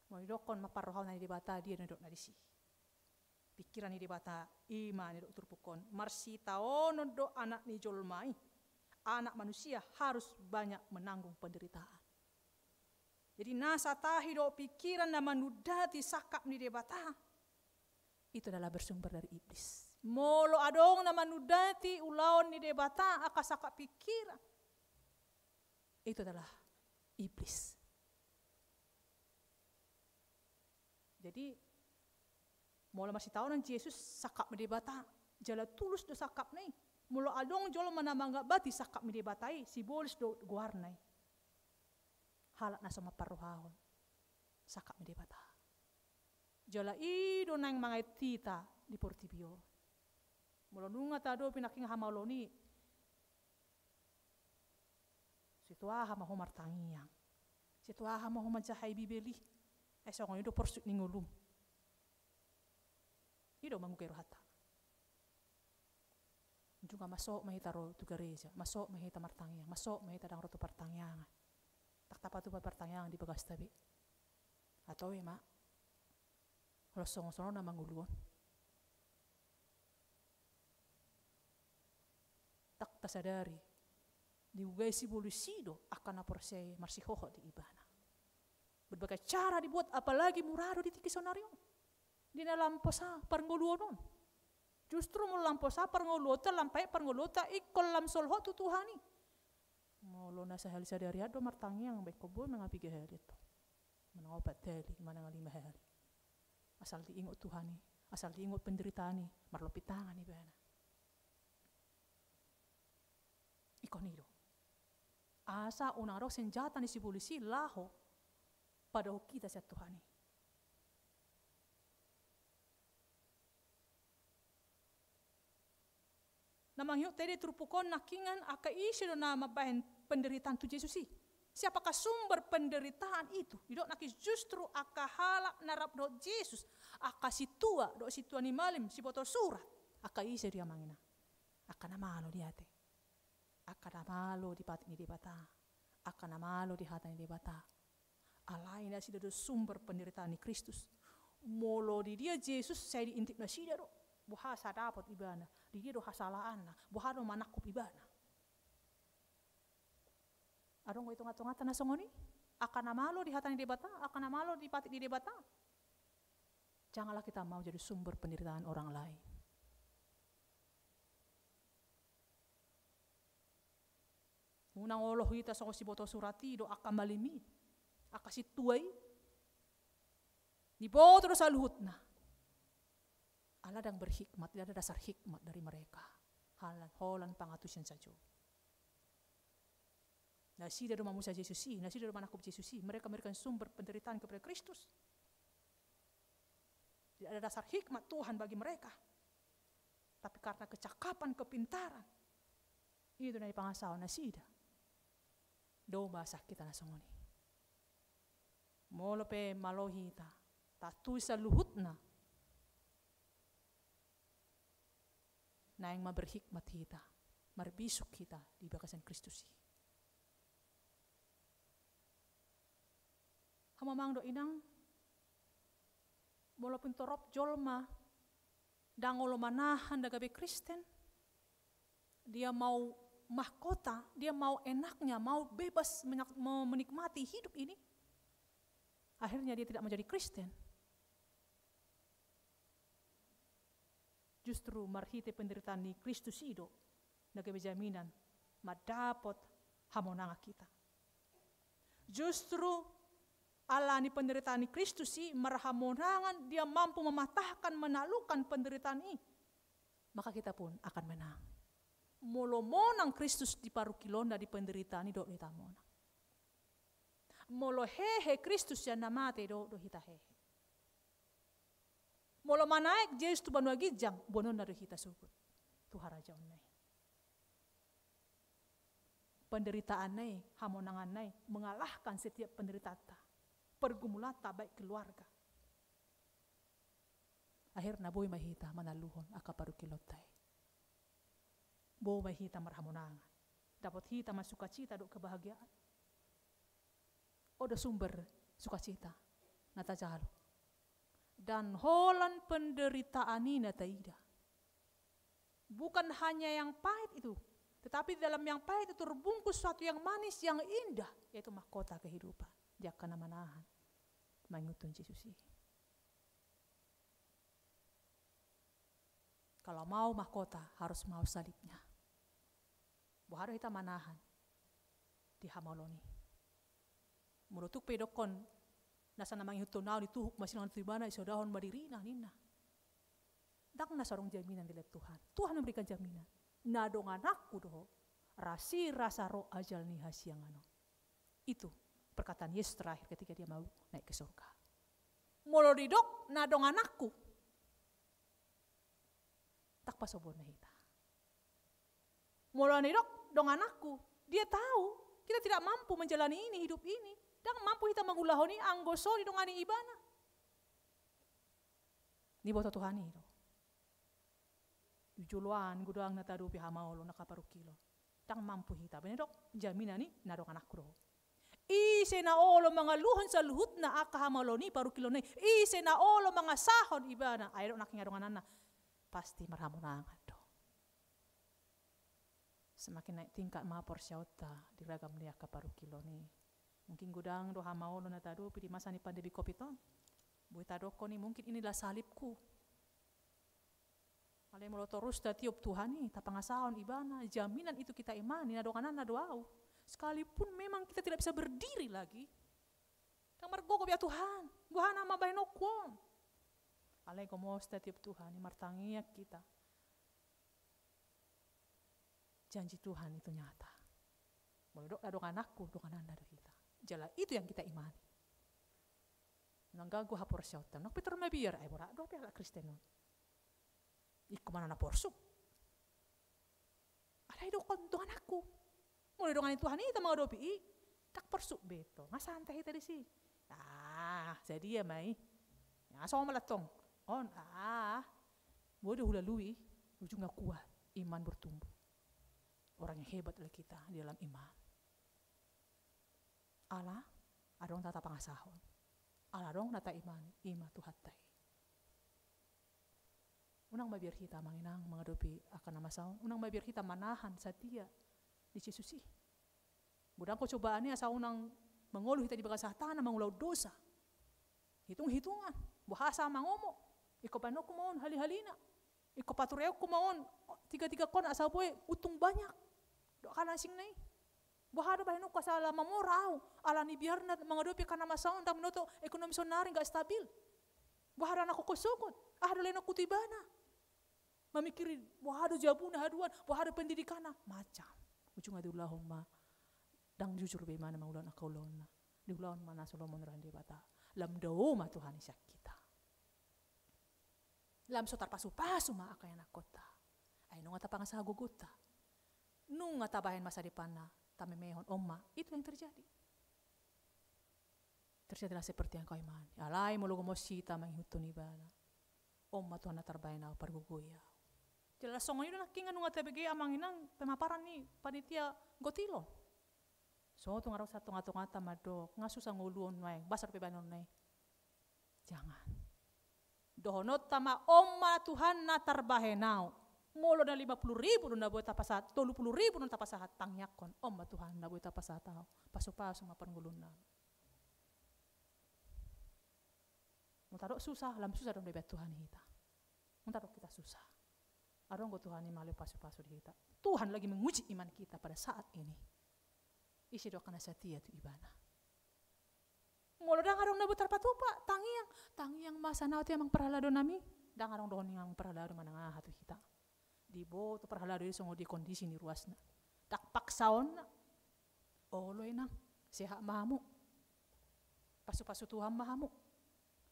Molo didokkon mamparrohahon na di Debata, dia na nidokna disi? Pikiran ni Debata i ma na nidok turpuk on, marsitaonon do Anak ni jolma i. Anak manusia harus banyak menanggung penderitaan. Jadi nasa tahi dohot pikiran na manundati sangkap ni Debata, itu adalah bersumber dari iblis. Molo adong na manundati ulaon ni Debata angka sangkap pikiran, itu adalah iblis. Jadi molo masitaonon Jesus sangkap ni Debata, jala tulus do sangkapna i. Molo adong jolma na manggambati sangkap ni Debata i, sibolis do goarna i. Halak na so mamparrohahon sangkap ni Debata. Jala i do naeng mangaet hita di portibi on. Molo nunga taadopi nangkin hamaolon i, situ aha ma ho martangiang? Situ aha ma ho manjahai Bibel i? Ai songon i do porsuk ni ngolum. I do manggugai rohanta. Nunga masuk ma hita ro tu gareja, masuk ma hita martangiang, masuk ma hita ndang ro tu partangiangan. Ndang tapatupa partangiangan di bagasta be. Atau ima, olo songon songon na mangolu on. Ndang tasadari, diugai sibolis i do angka na porsea i marsihohot di ibana. Berbagai cara dibuat, apalagi mura do di tingki saonari on. Di na lam posa parngoluon on. Justru molo lam posa parngoluonta, lam paet parngoluonta, ingkon lam solhot tu Tuhan i. Molo na sahali sadari an do martangiang, baen ingkon boi manang piga hali antong. Manang opat hali, manang lima hali. Asal diingot Tuhan i, asal diingot penderitaan i, marlompit tangan ibana. Ingkon i do. Asa unang adong senjata ni sibolis i laho padao hita sian Tuhan i. Na mangihut hita di turpuk on nangkiningan angka ise do na mambahen penderitaan tu Jesus i. Siapakah sumber penderitaan itu? Didok nangkin justru angka halak na rap dohot Jesus, angka sintua dohot sintua ni malim, siboto surat. Angka ise do i amang inang? Angka na malo di ate. Angka na malo di patik ni Debata. Angka na malo di hata ni Debata. Alai nasida do sumber penderitaan ni Kristus. Molo di dia Jesus, sai diintip nasida do. Boha sai dapot ibana. Di dia do hasalaanna. Boha do manangkup ibana. Adong do i tongatonganta na songon i? Angka na malo di hata ni Debata, angka na malo di patik ni Debata. Janganlah kita mau jadi sumber penderitaan orang lain. Unang olo hita songon siboto surat i dohot angka malim i, angka sintua i. Diboto do saluhutna. Ala ndang berhikmat, tidak ada dasar hikmat dari mereka. Holan, holan pangantusion sajo. Nasida do mamuja Jesus i, nasida do manangkup Jesus i, mereka memberikan sumber penderitaan kepada Kristus. Tidak ada dasar hikmat Tuhan bagi mereka. Tapi karena kecakapan, kepintaran, itu na dipangasahon nasida. Dao ma sian hita na songon i. Molo pe malo hita, taantusi saluhutna. Naeng ma berhikmat hita, marbisuk hita di bagasan Kristus i. Hamu amang dohot inang, molo pintor rap jolma ndang olo manahan na gabe Kristen, dia mau mahkota, dia mau enaknya, mau bebas menyak-, me-, menikmati hidup ini, akhirnya dia tidak menjadi Kristen. Justru marhite penderitaan ni Kristus i do na gabe jaminan mandapot hamonangan hita. Justru ala ni penderitaan ni Kristus i marhamonangan, dia mampu mematahkan, menaklukkan penderitaan i. Maka kita pun akan menang. Molo monang Kristus di parungkilonna, di penderitaan i, dohot do hita monang. Molo hehe Kristus sian na mate, dohot do hita hehe. Molo manaek Jesus tu banua ginjang, boanonna do hita sogot tu harajaonna i. Penderitaanna i, hamonanganna i mengalahkan setiap penderitaanta, pergumulanta, baik keluarga. Akhirna boi ma hita manaluhon angka parungkilonta i. Boi ma hita marhamonangan. Dapot hita ma sukacita dohot kebahagiaan. On do sumber sukacita na tajalo. Dan holan penderitaan i na taida. Bukan hanya yang pahit itu, Tetapi di dalam yang pahit itu terbungkus suatu yang manis, yang indah, yaitu mahkota kehidupan. Di angka na manahan mangihuthon Jesus i. Kalau mau mahkota, harus mau salibnya. Boha do hita manahan di hamaolon i? Molo tung pe didokkon nasa na mangihuthon ahu, dituhuk ma silang tu ibana, disodahon ma dirina ninna. Ndang na so adong jaminan dilehon Tuhan. Tuhan memberikan jaminan. Na dongananku do ho, rasirasa ro ajal ni hasiangan on. Itu perkataan Yesus terakhir ketika dia mau naik ke surga. Molo didok na dongananku, ndang pasobonna hita. Molo didok dongananku, dia tahu kita tidak mampu menjalani ini, hidup ini. Ndang mampu hita mangulahon i anggo so didongani ibana. Diboto Tuhan i do. Di joloan godang na tahadopi hamaolon, angka parungkilon. Ndang mampu hita. Baen didok jaminan i, na dongananku do ho. Ise na olo mangaluhon saluhutna angka hamaolon i, parungkilonna i, ise na olo mangasahon ibana, ai didok nangkin dongananna, pasti marhamonangan do. Semakin naik tingkat ma porseaonta di ragam ni angka parungkilon i. Mungkin godang do hamaolon na tahadopi di masa ni pandemi covid on. Boi tadokkon i, mungkin inilah salibku. Alai molo torus tatiop Tuhan i, tapangasahon ibana, jaminan itu kita imani, na dongananna do ahu. Sekalipun memang kita tidak bisa berdiri lagi. Ndang margogo be ahu Tuhan, boha nama baenonku on. Alai gomos tatiop Tuhan i, martangiang hita. Janji Tuhan itu nyata. Molo didok na dongananku, dongananna do hita. Jala itu yang kita imani. Ndang gagu haporseaonta, ndang pintor mabiar, ai borat dope halak Kristen on. Ingkon ma na porsuk. Alai didokkon dongananku. Molo didongani Tuhan i hita mangadopi i, ndang porsuk be tong. Nga santai hita disi. Ah, sadia ma i. Nga so malatong. On, ah. Boi do hulalui, ujungna kuat, iman bertumbuh. Orang yang hebatlah kita di dalam iman. Ala adong na tapangasahon. Ala adong na taimani, i ma Tuhanta i. Unang mabiar hita, amang inang, mangadopi angka na masa on. Unang mabiar hita manahan satia di Jesus i. Godang do cobaan i asa unang mangolu hita di bagasan hatana, mangulahon dosa. Hitung-hitungan, boha asa mangomo, ingkon baenonku ma on hali-halina. Ingkon patureonku ma on tiga-tiga kona asa boi untung banyak. Dok halak asing na i. Boha do baenonku asa ala mamora ahu, ala ni biarna mangadopi angka na masa on, ndang binoto ekonomi saonari, nggak stabil. Boha do anakku sogot, aha do lehononku tu ibana. Mamikiri boha do jabuna haduan, boha do pendidikanna, macam. Ujungna diulahon ma, ndang jujur be imana mangulahon angka ulaonna. Diulahon ma na so lomo ni roha ni Debata. Lam dao ma Tuhan i sian hita. Lam so tarpasu-pasu ma angka ianakhonta. Ai nunga tapangasah gogonta. Nunga tabahen masa depanna, tamemehon, on ma, itu yang terjadi. Terjadilah seperti yang kau imani. Alai molo gomos hita mangihuthon ibana, on ma Tuhan na tarbahen ahu, pargogoi ahu. Jala songon i do nangkin nunga tabege, amang inang, pemaparan ni panitia gotilon. So tung adong satonga-tonganta mandok, nga susah ngoluhon nuaeng, boasa dope bahenonna i. Jangan. Dohononta ma, on ma Tuhan na tarbahen ahu. Molo na lima puluh ribu do na boi tapasahat, tolu puluh ribu do na tapasahat, tangiangkon, on ma Tuhan na boi tapasahat ahu. Pasu-pasu ma parngoluonna. Molo tadok susah, lam susah do dibahen Tuhan i hita. Molo tadok hita susah, adong do Tuhan i mangalean pasu-pasu di hita. Tuhan lagi menguji iman kita pada saat ini. Ise do angka na satia tu ibana. Molo ndang adong na boi tarpatupa, tangiang. Tangiang ma asa nao tu amang parhaladonami. Ndang adong dohonon ni amang parhalado manang aha tu hita. Diboto parhalado i songon dia kondisi ni ruasna. Ndang paksaonna. Olo inang, sehat ma hamu. Pasu-pasu Tuhan ma hamu.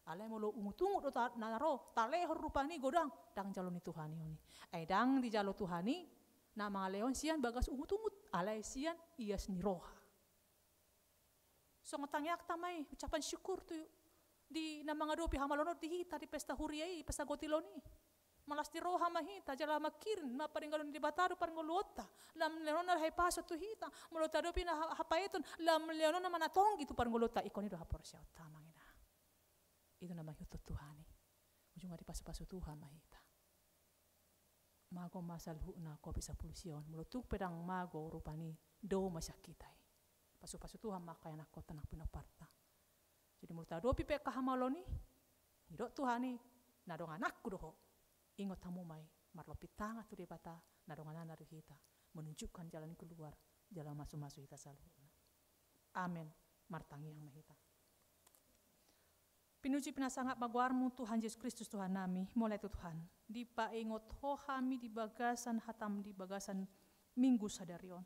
Alai molo ungut-ungut do ta-, na ro, talehon rupani godang, ndang jalo ni Tuhan i on i. Ai ndang dijalo Tuhan i, na mangalehon sian bagas ungut-ungut, alai sian ias ni roha. Songon tangiangta ma i, ucapan syukur tu, di na mangadopi hamaolon on di hita, di pesta huria i, pesta gotilon i. Malas ni roha ma hita, jala mangkirim ma parngoluon ni Debata do parngoluonta. Lam lehononna hahipason tu hita, molo tadopi na ha-, hapaeton, lam lehononna ma na tonggi tu parngoluonta, ingkon i do haporseaonta, amang inang. Itu na mangihuthon Tuhan i. Ujungna dipasu-pasu Tuhan ma hita. Mago ma saluhutna kopi sapulu sia on. Molo tung pe ndang mago rupani, dao ma sian hita i. Pasupasu Tuhan ma angka ianakhonta nang pinomparta. Jadi molo tadopi pe angka hamaolon i, didok Tuhan i, na dongananku do ho. Ingot hamu ma i, marlompit tangan tu Debata, na dongananna do hita, menunjukkan jalan keluar, jalan mamasu-masu hita saluhutna. Amen. Martangiang ma hita. Pinuji pinasangap ma goarmu Tuhan Jesus Kristus Tuhannami. Mauliate Tuhan, dipaingot ho hami di bagasan hatam di bagasan minggu sadari on.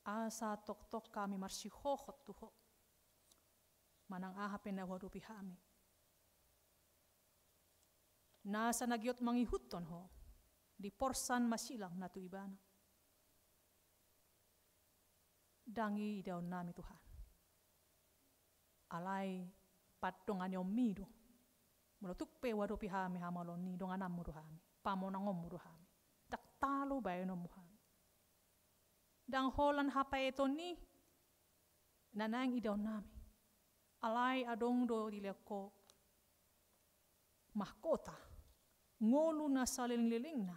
Asa tongtong hami marsihohot tu ho manang aha pe na huadopi hami. Nasa na giot mangihuthon ho, diporsan masilang na tu ibana. Ndang i idaonnami Tuhan. Alai pandonganionmi do. Molo tung pe huadopi hami hamaolon i, dongananmu do hami, pamonangonmu do hami. Ndang talu baenonmu hami. Ndang holan hapaeton i na naeng idaonnami. Alai adong do dilehon ho mahkota, ngolu na saleleng-lelengna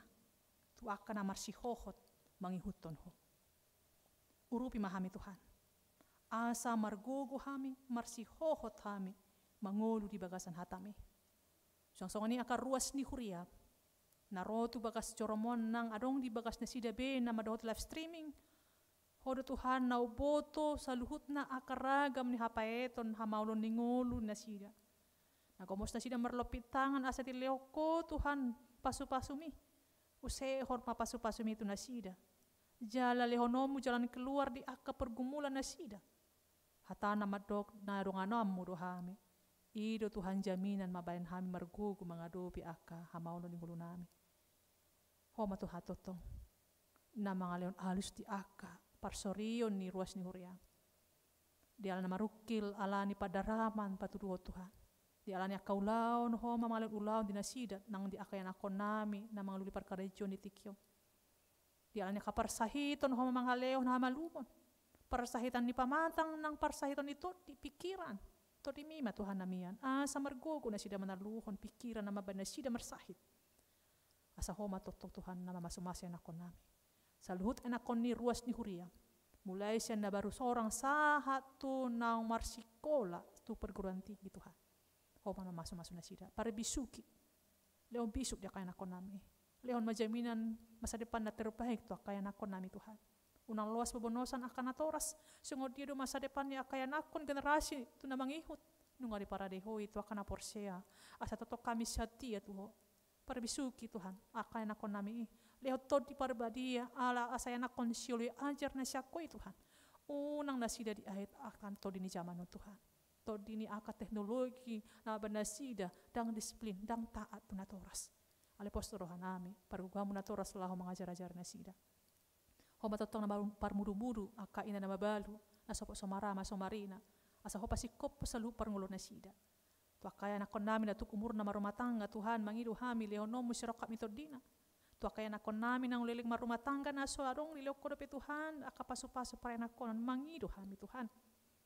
tu angka na marsihohot mangihuthon ho. Urupi ma hami Tuhan, asa margogo hami, marsihohot hami mangolu di bagasan hatam i. Suang songon i angka ruas ni huria na ro tu bagas joromuon nang adong di bagas nasida be na mandohoti live streaming. Ho do Tuhan na umboto saluhutna angka ragam ni hapaeton hamaolon ni ngolu nasida. Na gomos nasida marlompit tangan asa dilehon ho Tuhan pasupasumi. Usehon ma pasupasumi tu nasida. Jala lehononmu jalan keluar di angka pergumulan nasida. Hata na mandok na dongananmu do hami. I do Tuhan jaminan mambahen hami margogo mangadopi angka hamaolon ni ngolunami. Ho ma Tuhan tongtong na mangalehon alus di angka parsorion ni ruas ni huriam. Di ala na marungkil ala ni pandaraman patuduhon Tuhan. Di ala ni angka ulaon ho ma mangalehon ulaon di nasida nang di angka ianakhonnami na mangalului parkarejoan di tingki on. Di ala ni angka parsahiton ho ma mangalehon hamalumon. Parsahiton ni pamatang nang parsahiton ni tondi pikiran. Tondimi ma Tuhan na mian. Asa margogo nasida manaluhon pikiran na mambahen nasida marsahit. Asa ho ma tongtong Tuhan na mamasumasu ianakhonnami. Saluhut ianakhon ni ruas ni huriam. Mulai sian na baru sorang sahat tu naung marsikola tu perguruan tinggi Tuhan. Ho ma na mamasumasu nasida. Parbisuhi. Lehon bisuk di angka ianakhonnami. Lehon ma jaminan masa depan na terbaik tu angka ianakhonnami Tuhan. Unang loas pabonosan angka natoras. Songon dia do masa depan ni angka ianakhon generasi tu na mangihut. Nunga diparade ho i tu angka na porsea. Asa tongtong hami setia tu ho. Parbisuhi Tuhan, angka ianakhonnami i. Lehon Tondi Parbadia, ala asa ianakhon sioloi ajar na sian ho i Tuhan. Unang nasida diaet angka tondi ni jaman on Tuhan. Tondi ni angka teknologi, na mambahen nasida, ndang disiplin, ndang taat tu natoras. Alai pos do rohanami, pargogoanmu natoras laho mangajar-ajari nasida. Ho ma tongtong na maru-, parmudu-mudu, angka ina na mabalu, na so, so marama, so marina. Asa ho pasingkop saluhut parngoluon nasida. Tu angka ianakhonnami na tung umurna marrumah tangga, Tuhan, mangido hami lehononmu sirongkap ni tondina. Tu angka ianakhonnami naung leleng marrumah tangga, na so adong dilehon ho dope Tuhan, angka pasupasu paranakhon, mangido hami Tuhan.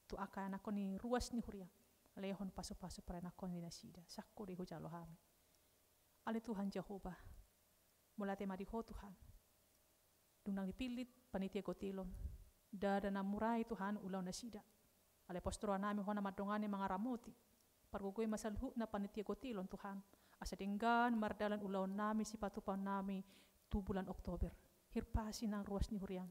Tu angka ianakhon ni ruas ni huria, lehon pasupasu paranakhon di nasida. Sian ho do i hujalo hami. Ale Tuhan Jahowa, mauliate ma di ho Tuhan. Dung naung dipillit panitia gotilon, ndada na mura i Tuhan ulaon nasida. Alai pos do rohanami ho na mandongani mangaramoti. Pargogoi ma saluhutna panitia gotilon Tuhan. Asa denggan mardalan ulaonnami sipatupaonnami tu bulan Oktober. Hirpasi nang ruas ni huriam.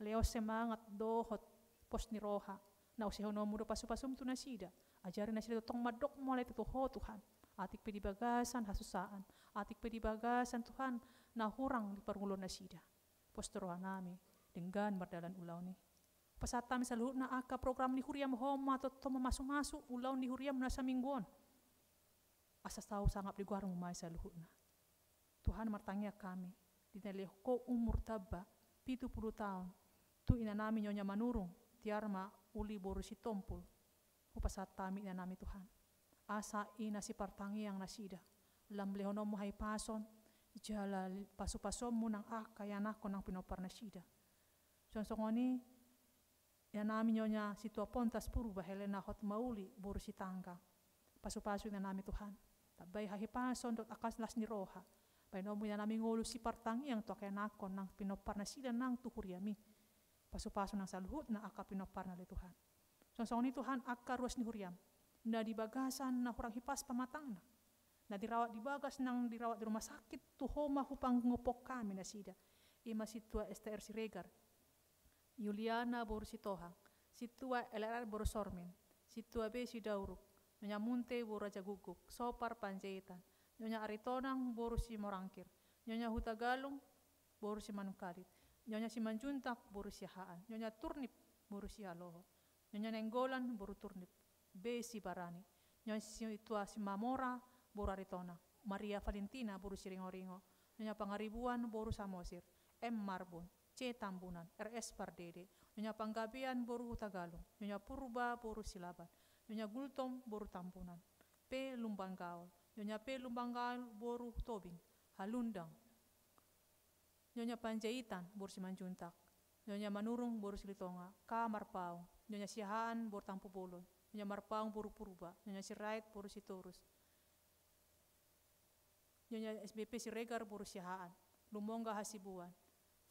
Lehon semangat dohot pos ni roha. Na usehononmu do pasupasum tu nasida. Ajari nasida tongtong mandok mauliate tu ho Tuhan. Atik pe di bagasan hasusaan. Atik pe di bagasan Tuhan na hurang di parngoluon nasida. Pos do rohanami, denggan mardalan ulaon i. Pasahat hami saluhutna angka program ni huriam ho ma tongtong mamasumasu ulaon ni huriam na saminggu on. Asa tau sangap di goarmu ma i saluhutna. Tuhan martangiang hami, di na lehon ho umur tamba, pitu pulu taon, tu inanami Nyonya Manurung, Tiar ma uli boru Sitompul. Hupasahat hami inanami Tuhan. Asa i na sipartangiang nasida. Lam lehononmu hahipason, jala pasupasonmu nang angka ianakhon nang pinompar nasida. Suang songon i, inanami Nyonya Situa Pontas Purba Helena Hotmauli boru Sitanggang. Pasupasu inanami Tuhan. Tambai hahipason dohot angka las ni roha. Bahenonmu inanami ngolu sipartangiang tu angka ianakhon nang pinompar nasida nang tu huriami. Pasupasu nang saluhutna angka pinomparna ale Tuhan. Songon i Tuhan angka ruas ni huriam na di bagasan na hurang hipas pamatangna, na dirawat di bagas nang dirawat di rumah sakit, tu Ho ma hupangophop hami nasida. I ma sintua S T R Siregar, Yuliana boru Sitohang, sintua L R R boru Sormin, sintua B Sidauruk, Nyonya Munte boru Rajagukguk, Sopar Panjaitan, Nyonya Aritonang boru Simorangkir, Nyonya Hutagalung boru Simanungkalit, Nyonya Simanjuntak boru Siahaan, Nyonya Turnip boru Sihaloho, Nyonya Nainggolan boru Turnip, B Sibarani, Nyonya Sintua Simamora boru Aritonang, Maria Valentina boru Siringoringo, Nyonya Pangaribuan boru Samosir, M Marbun, C Tambunan, R S Pardede, Nyonya Panggabean boru Hutagalung, Nyonya Purba boru Silaban, Nyonya Gultom boru Tambunan, P Lumban Gaol, Nyonya P Lumban Gaol boru Tobing, Halundang, Nyonya Panjaitan boru Simanjuntak, Nyonya Manurung boru Silitonga, K Marpaung, Nyonya Siahaan boru Tampubolon, Nyonya Marpaung boru Purba, Nyonya Sirait boru Sitorus, Nyonya S B P Siregar boru Siahaan, Lumongga Hasibuan,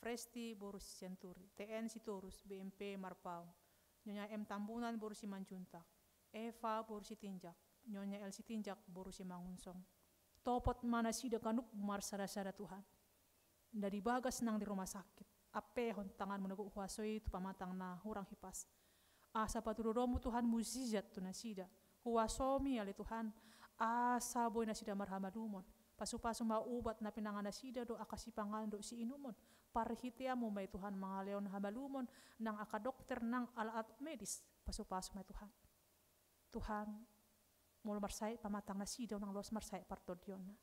Fresti boru Sianturi, T N Sitorus, B M P Marpaung, Nyonya M Tambunan boru Simanjuntak, Eva boru Sitinjak, Nyonya L Sitinjak boru Simangunsong. Topot ma nasida ganup marsadasada Tuhan, na di bagas nang di rumah sakit. Ampehon tanganmu na gok huaso i tu pamatang na hurang hipas. Asa patuduhonmu Tuhan mujizat tu nasida. Huasomi ale Tuhan, asa boi nasida marhamalumon. Pasupasu ma ubat na pinangan nasida dohot angka sipanganon dohot siinumon. Parhiteanmu ma i Tuhan mangalehon hamalumon nang angka dokter nang alat-alat medis. Pasupasu ma i Tuhan. Tuhan, molo marsahit pamatang nasida, unang loas marsahit partondionna.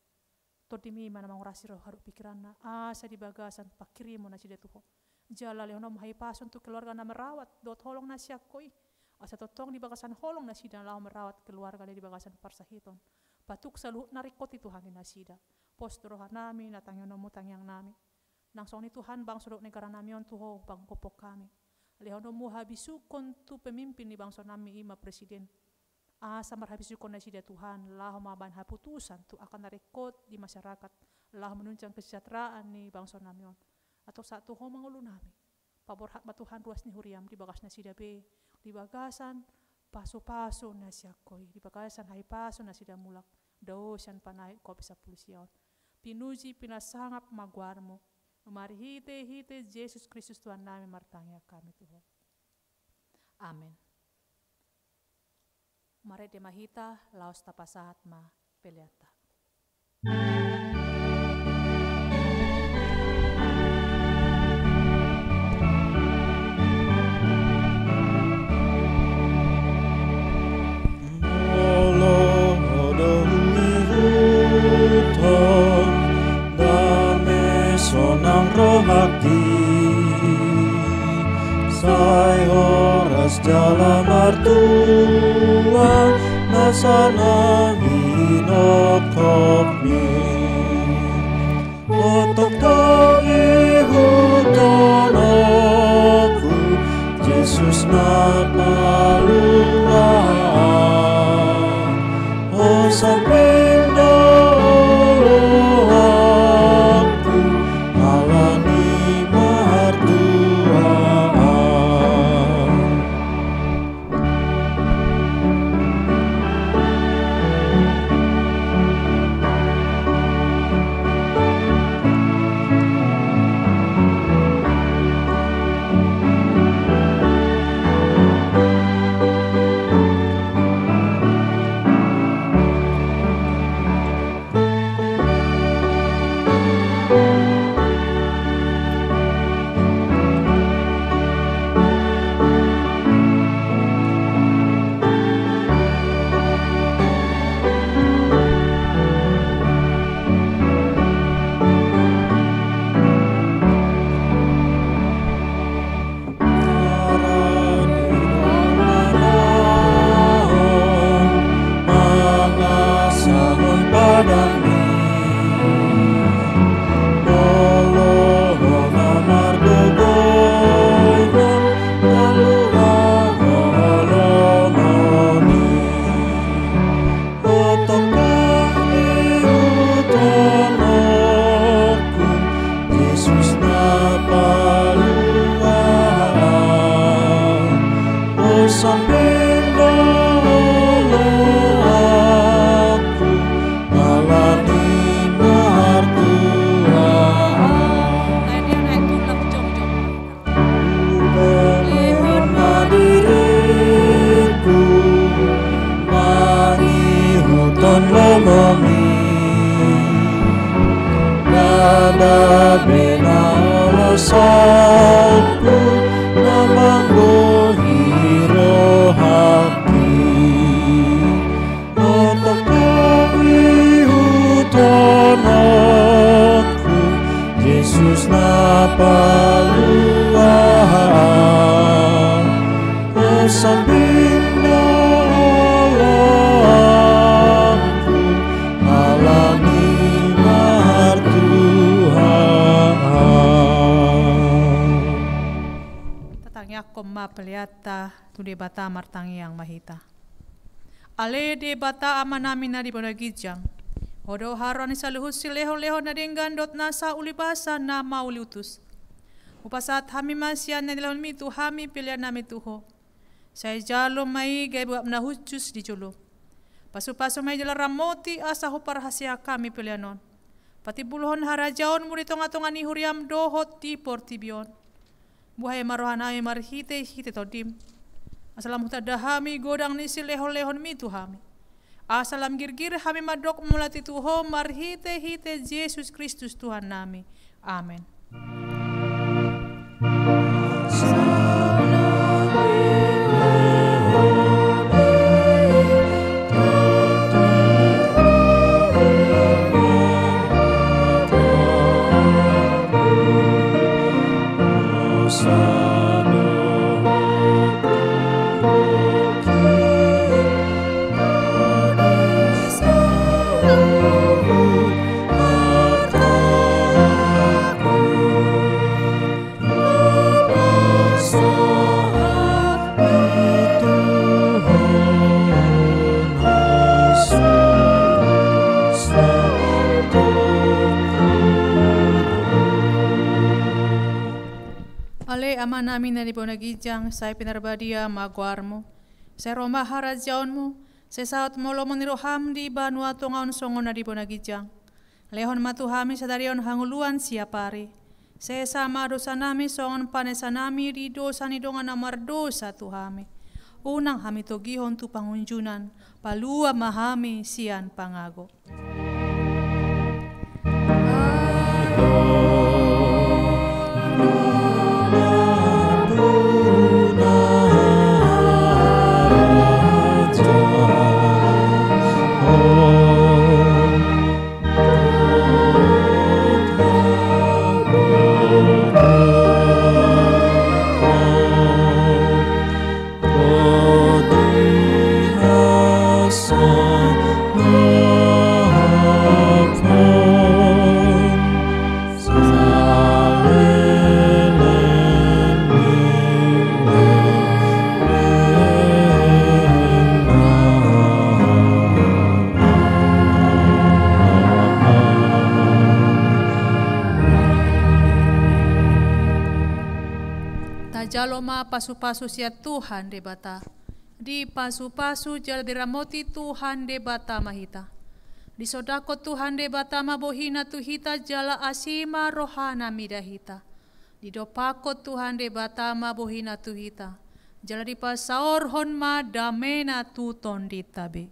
Tondimi ma na mangurasi roha dohot pikiranna, asa di bagasan panghirimon nasida tu Ho, jala lehononmu hahipason tu keluarga na merawat dohot holong na sian Ho i, asa tongtong di bagasan holong nasida na laho merawat keluarga na di bagasan parsahiton. Patuk saluhut na ringkot i Tuhan di nasida. Pos do rohanami na tangihononmu tangiangnami. Nang songon i Tuhan, bangso dohot negaranami on tu Ho pangophop hami. Lehononmu habisuhon tu pemimpin ni bangsonami, i ma presiden. Asa marhabisuhon nasida Tuhan, laho mambahen haputusan tu angka na ringkot di masyarakat, laho manunjang kesejahteraan ni bangsonami on. Antong sahat tu Ho ma ngolunami. Paborhat ma Tuhan ruas ni huriam di bagas nasida be, di bagasan pasupasu na sian Ho i, di bagasan hahipason nasida mulak dao sian panaek Covid sampulu sia on. Pinuji pinasangap ma goarmu. Marhitehite Jesus Kristus Tuhannami martangiang hami tu Ho. Amen. Marende ma hita, laos tapasahat ma peleanta. Molo do huihuthon dame sonang rohangki, sai horas jala martua nasa na hinophopmi. Otong do ihuthononku Jesus na palua, Ho samping do oloanku ala ni martuaan. Salpu na manggohi rohangki, oto kawi utononku, Jesus na palua. Sambing do oloanku, ala ni martua. Tatangiangkon ma peleanta tu Debata, martangiang ma hita. Ale Debata Amanami na di banua ginjang, Ho do haroroan ni saluhut silehonlehon na denggan dohot nasa ulibasa na mauliutus. Hupasahat hami ma sian na nilehonmi tu hami peleannami tu Ho. Sai jalo ma i gabe uap na hushus di jolom. Pasupasu ma i jala ramoti asa huparhaseang hami pelean on patimbulhon harajaonmu di tongatonga ni huriam dohot di portibi on. Buhai ma rohanami marhitehite Tondim, asa lam hutanda hami godang ni silehonlehonmi tu hami. Asa lam girgir hami mandok mauliate tu Ho marhitehite Jesus Kristus Tuhannami. Amen. Ale Amanami na di banua ginjang, sai pinarbadia ma goarmu. Sai ro ma harajaonmu. Sai saut ma lomo ni roham di banua tonga on songon na di banua ginjang. Lehon ma tu hami sadari on hangoluan siapari. Sesa ma dosanami songon panesanami di dosa ni dongan na mardosa tu hami. Unang hami togihon tu pangunjunan, palua ma hami sian pangago. Tajalo ma pasupasu sian Tuhan Debata. Dipasupasu jala diramoti Tuhan Debata ma hita. Disondangkon Tuhan Debata ma bohina tu hita jala asi ma rohana mida hita. Didompakkon Tuhan Debata ma bohina tu hita, jala dipasaorhon ma damena tu tondinta be.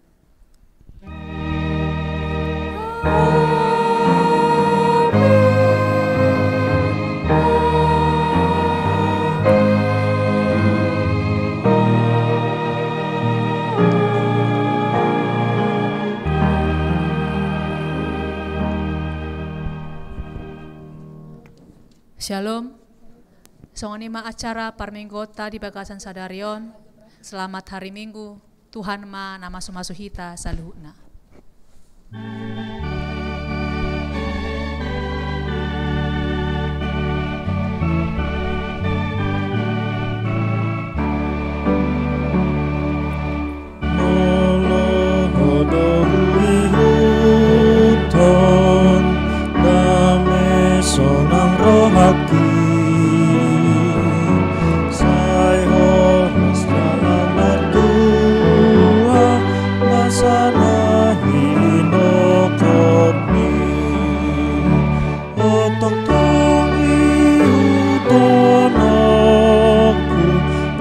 Syalom. Songon i ma acara parmingguonta di bagasan sadari on. Selamat hari Minggu. Tuhan ma na masumasu hita saluhutna. Molo Ho do huihuthon, dame sonang rohangki. Sai hohom jala martua, masa na hinongkopmi. Oto kawi utononku,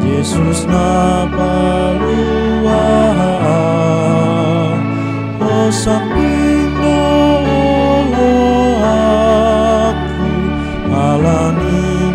Jesus na palua. Ho sambing do oloanku, ala ni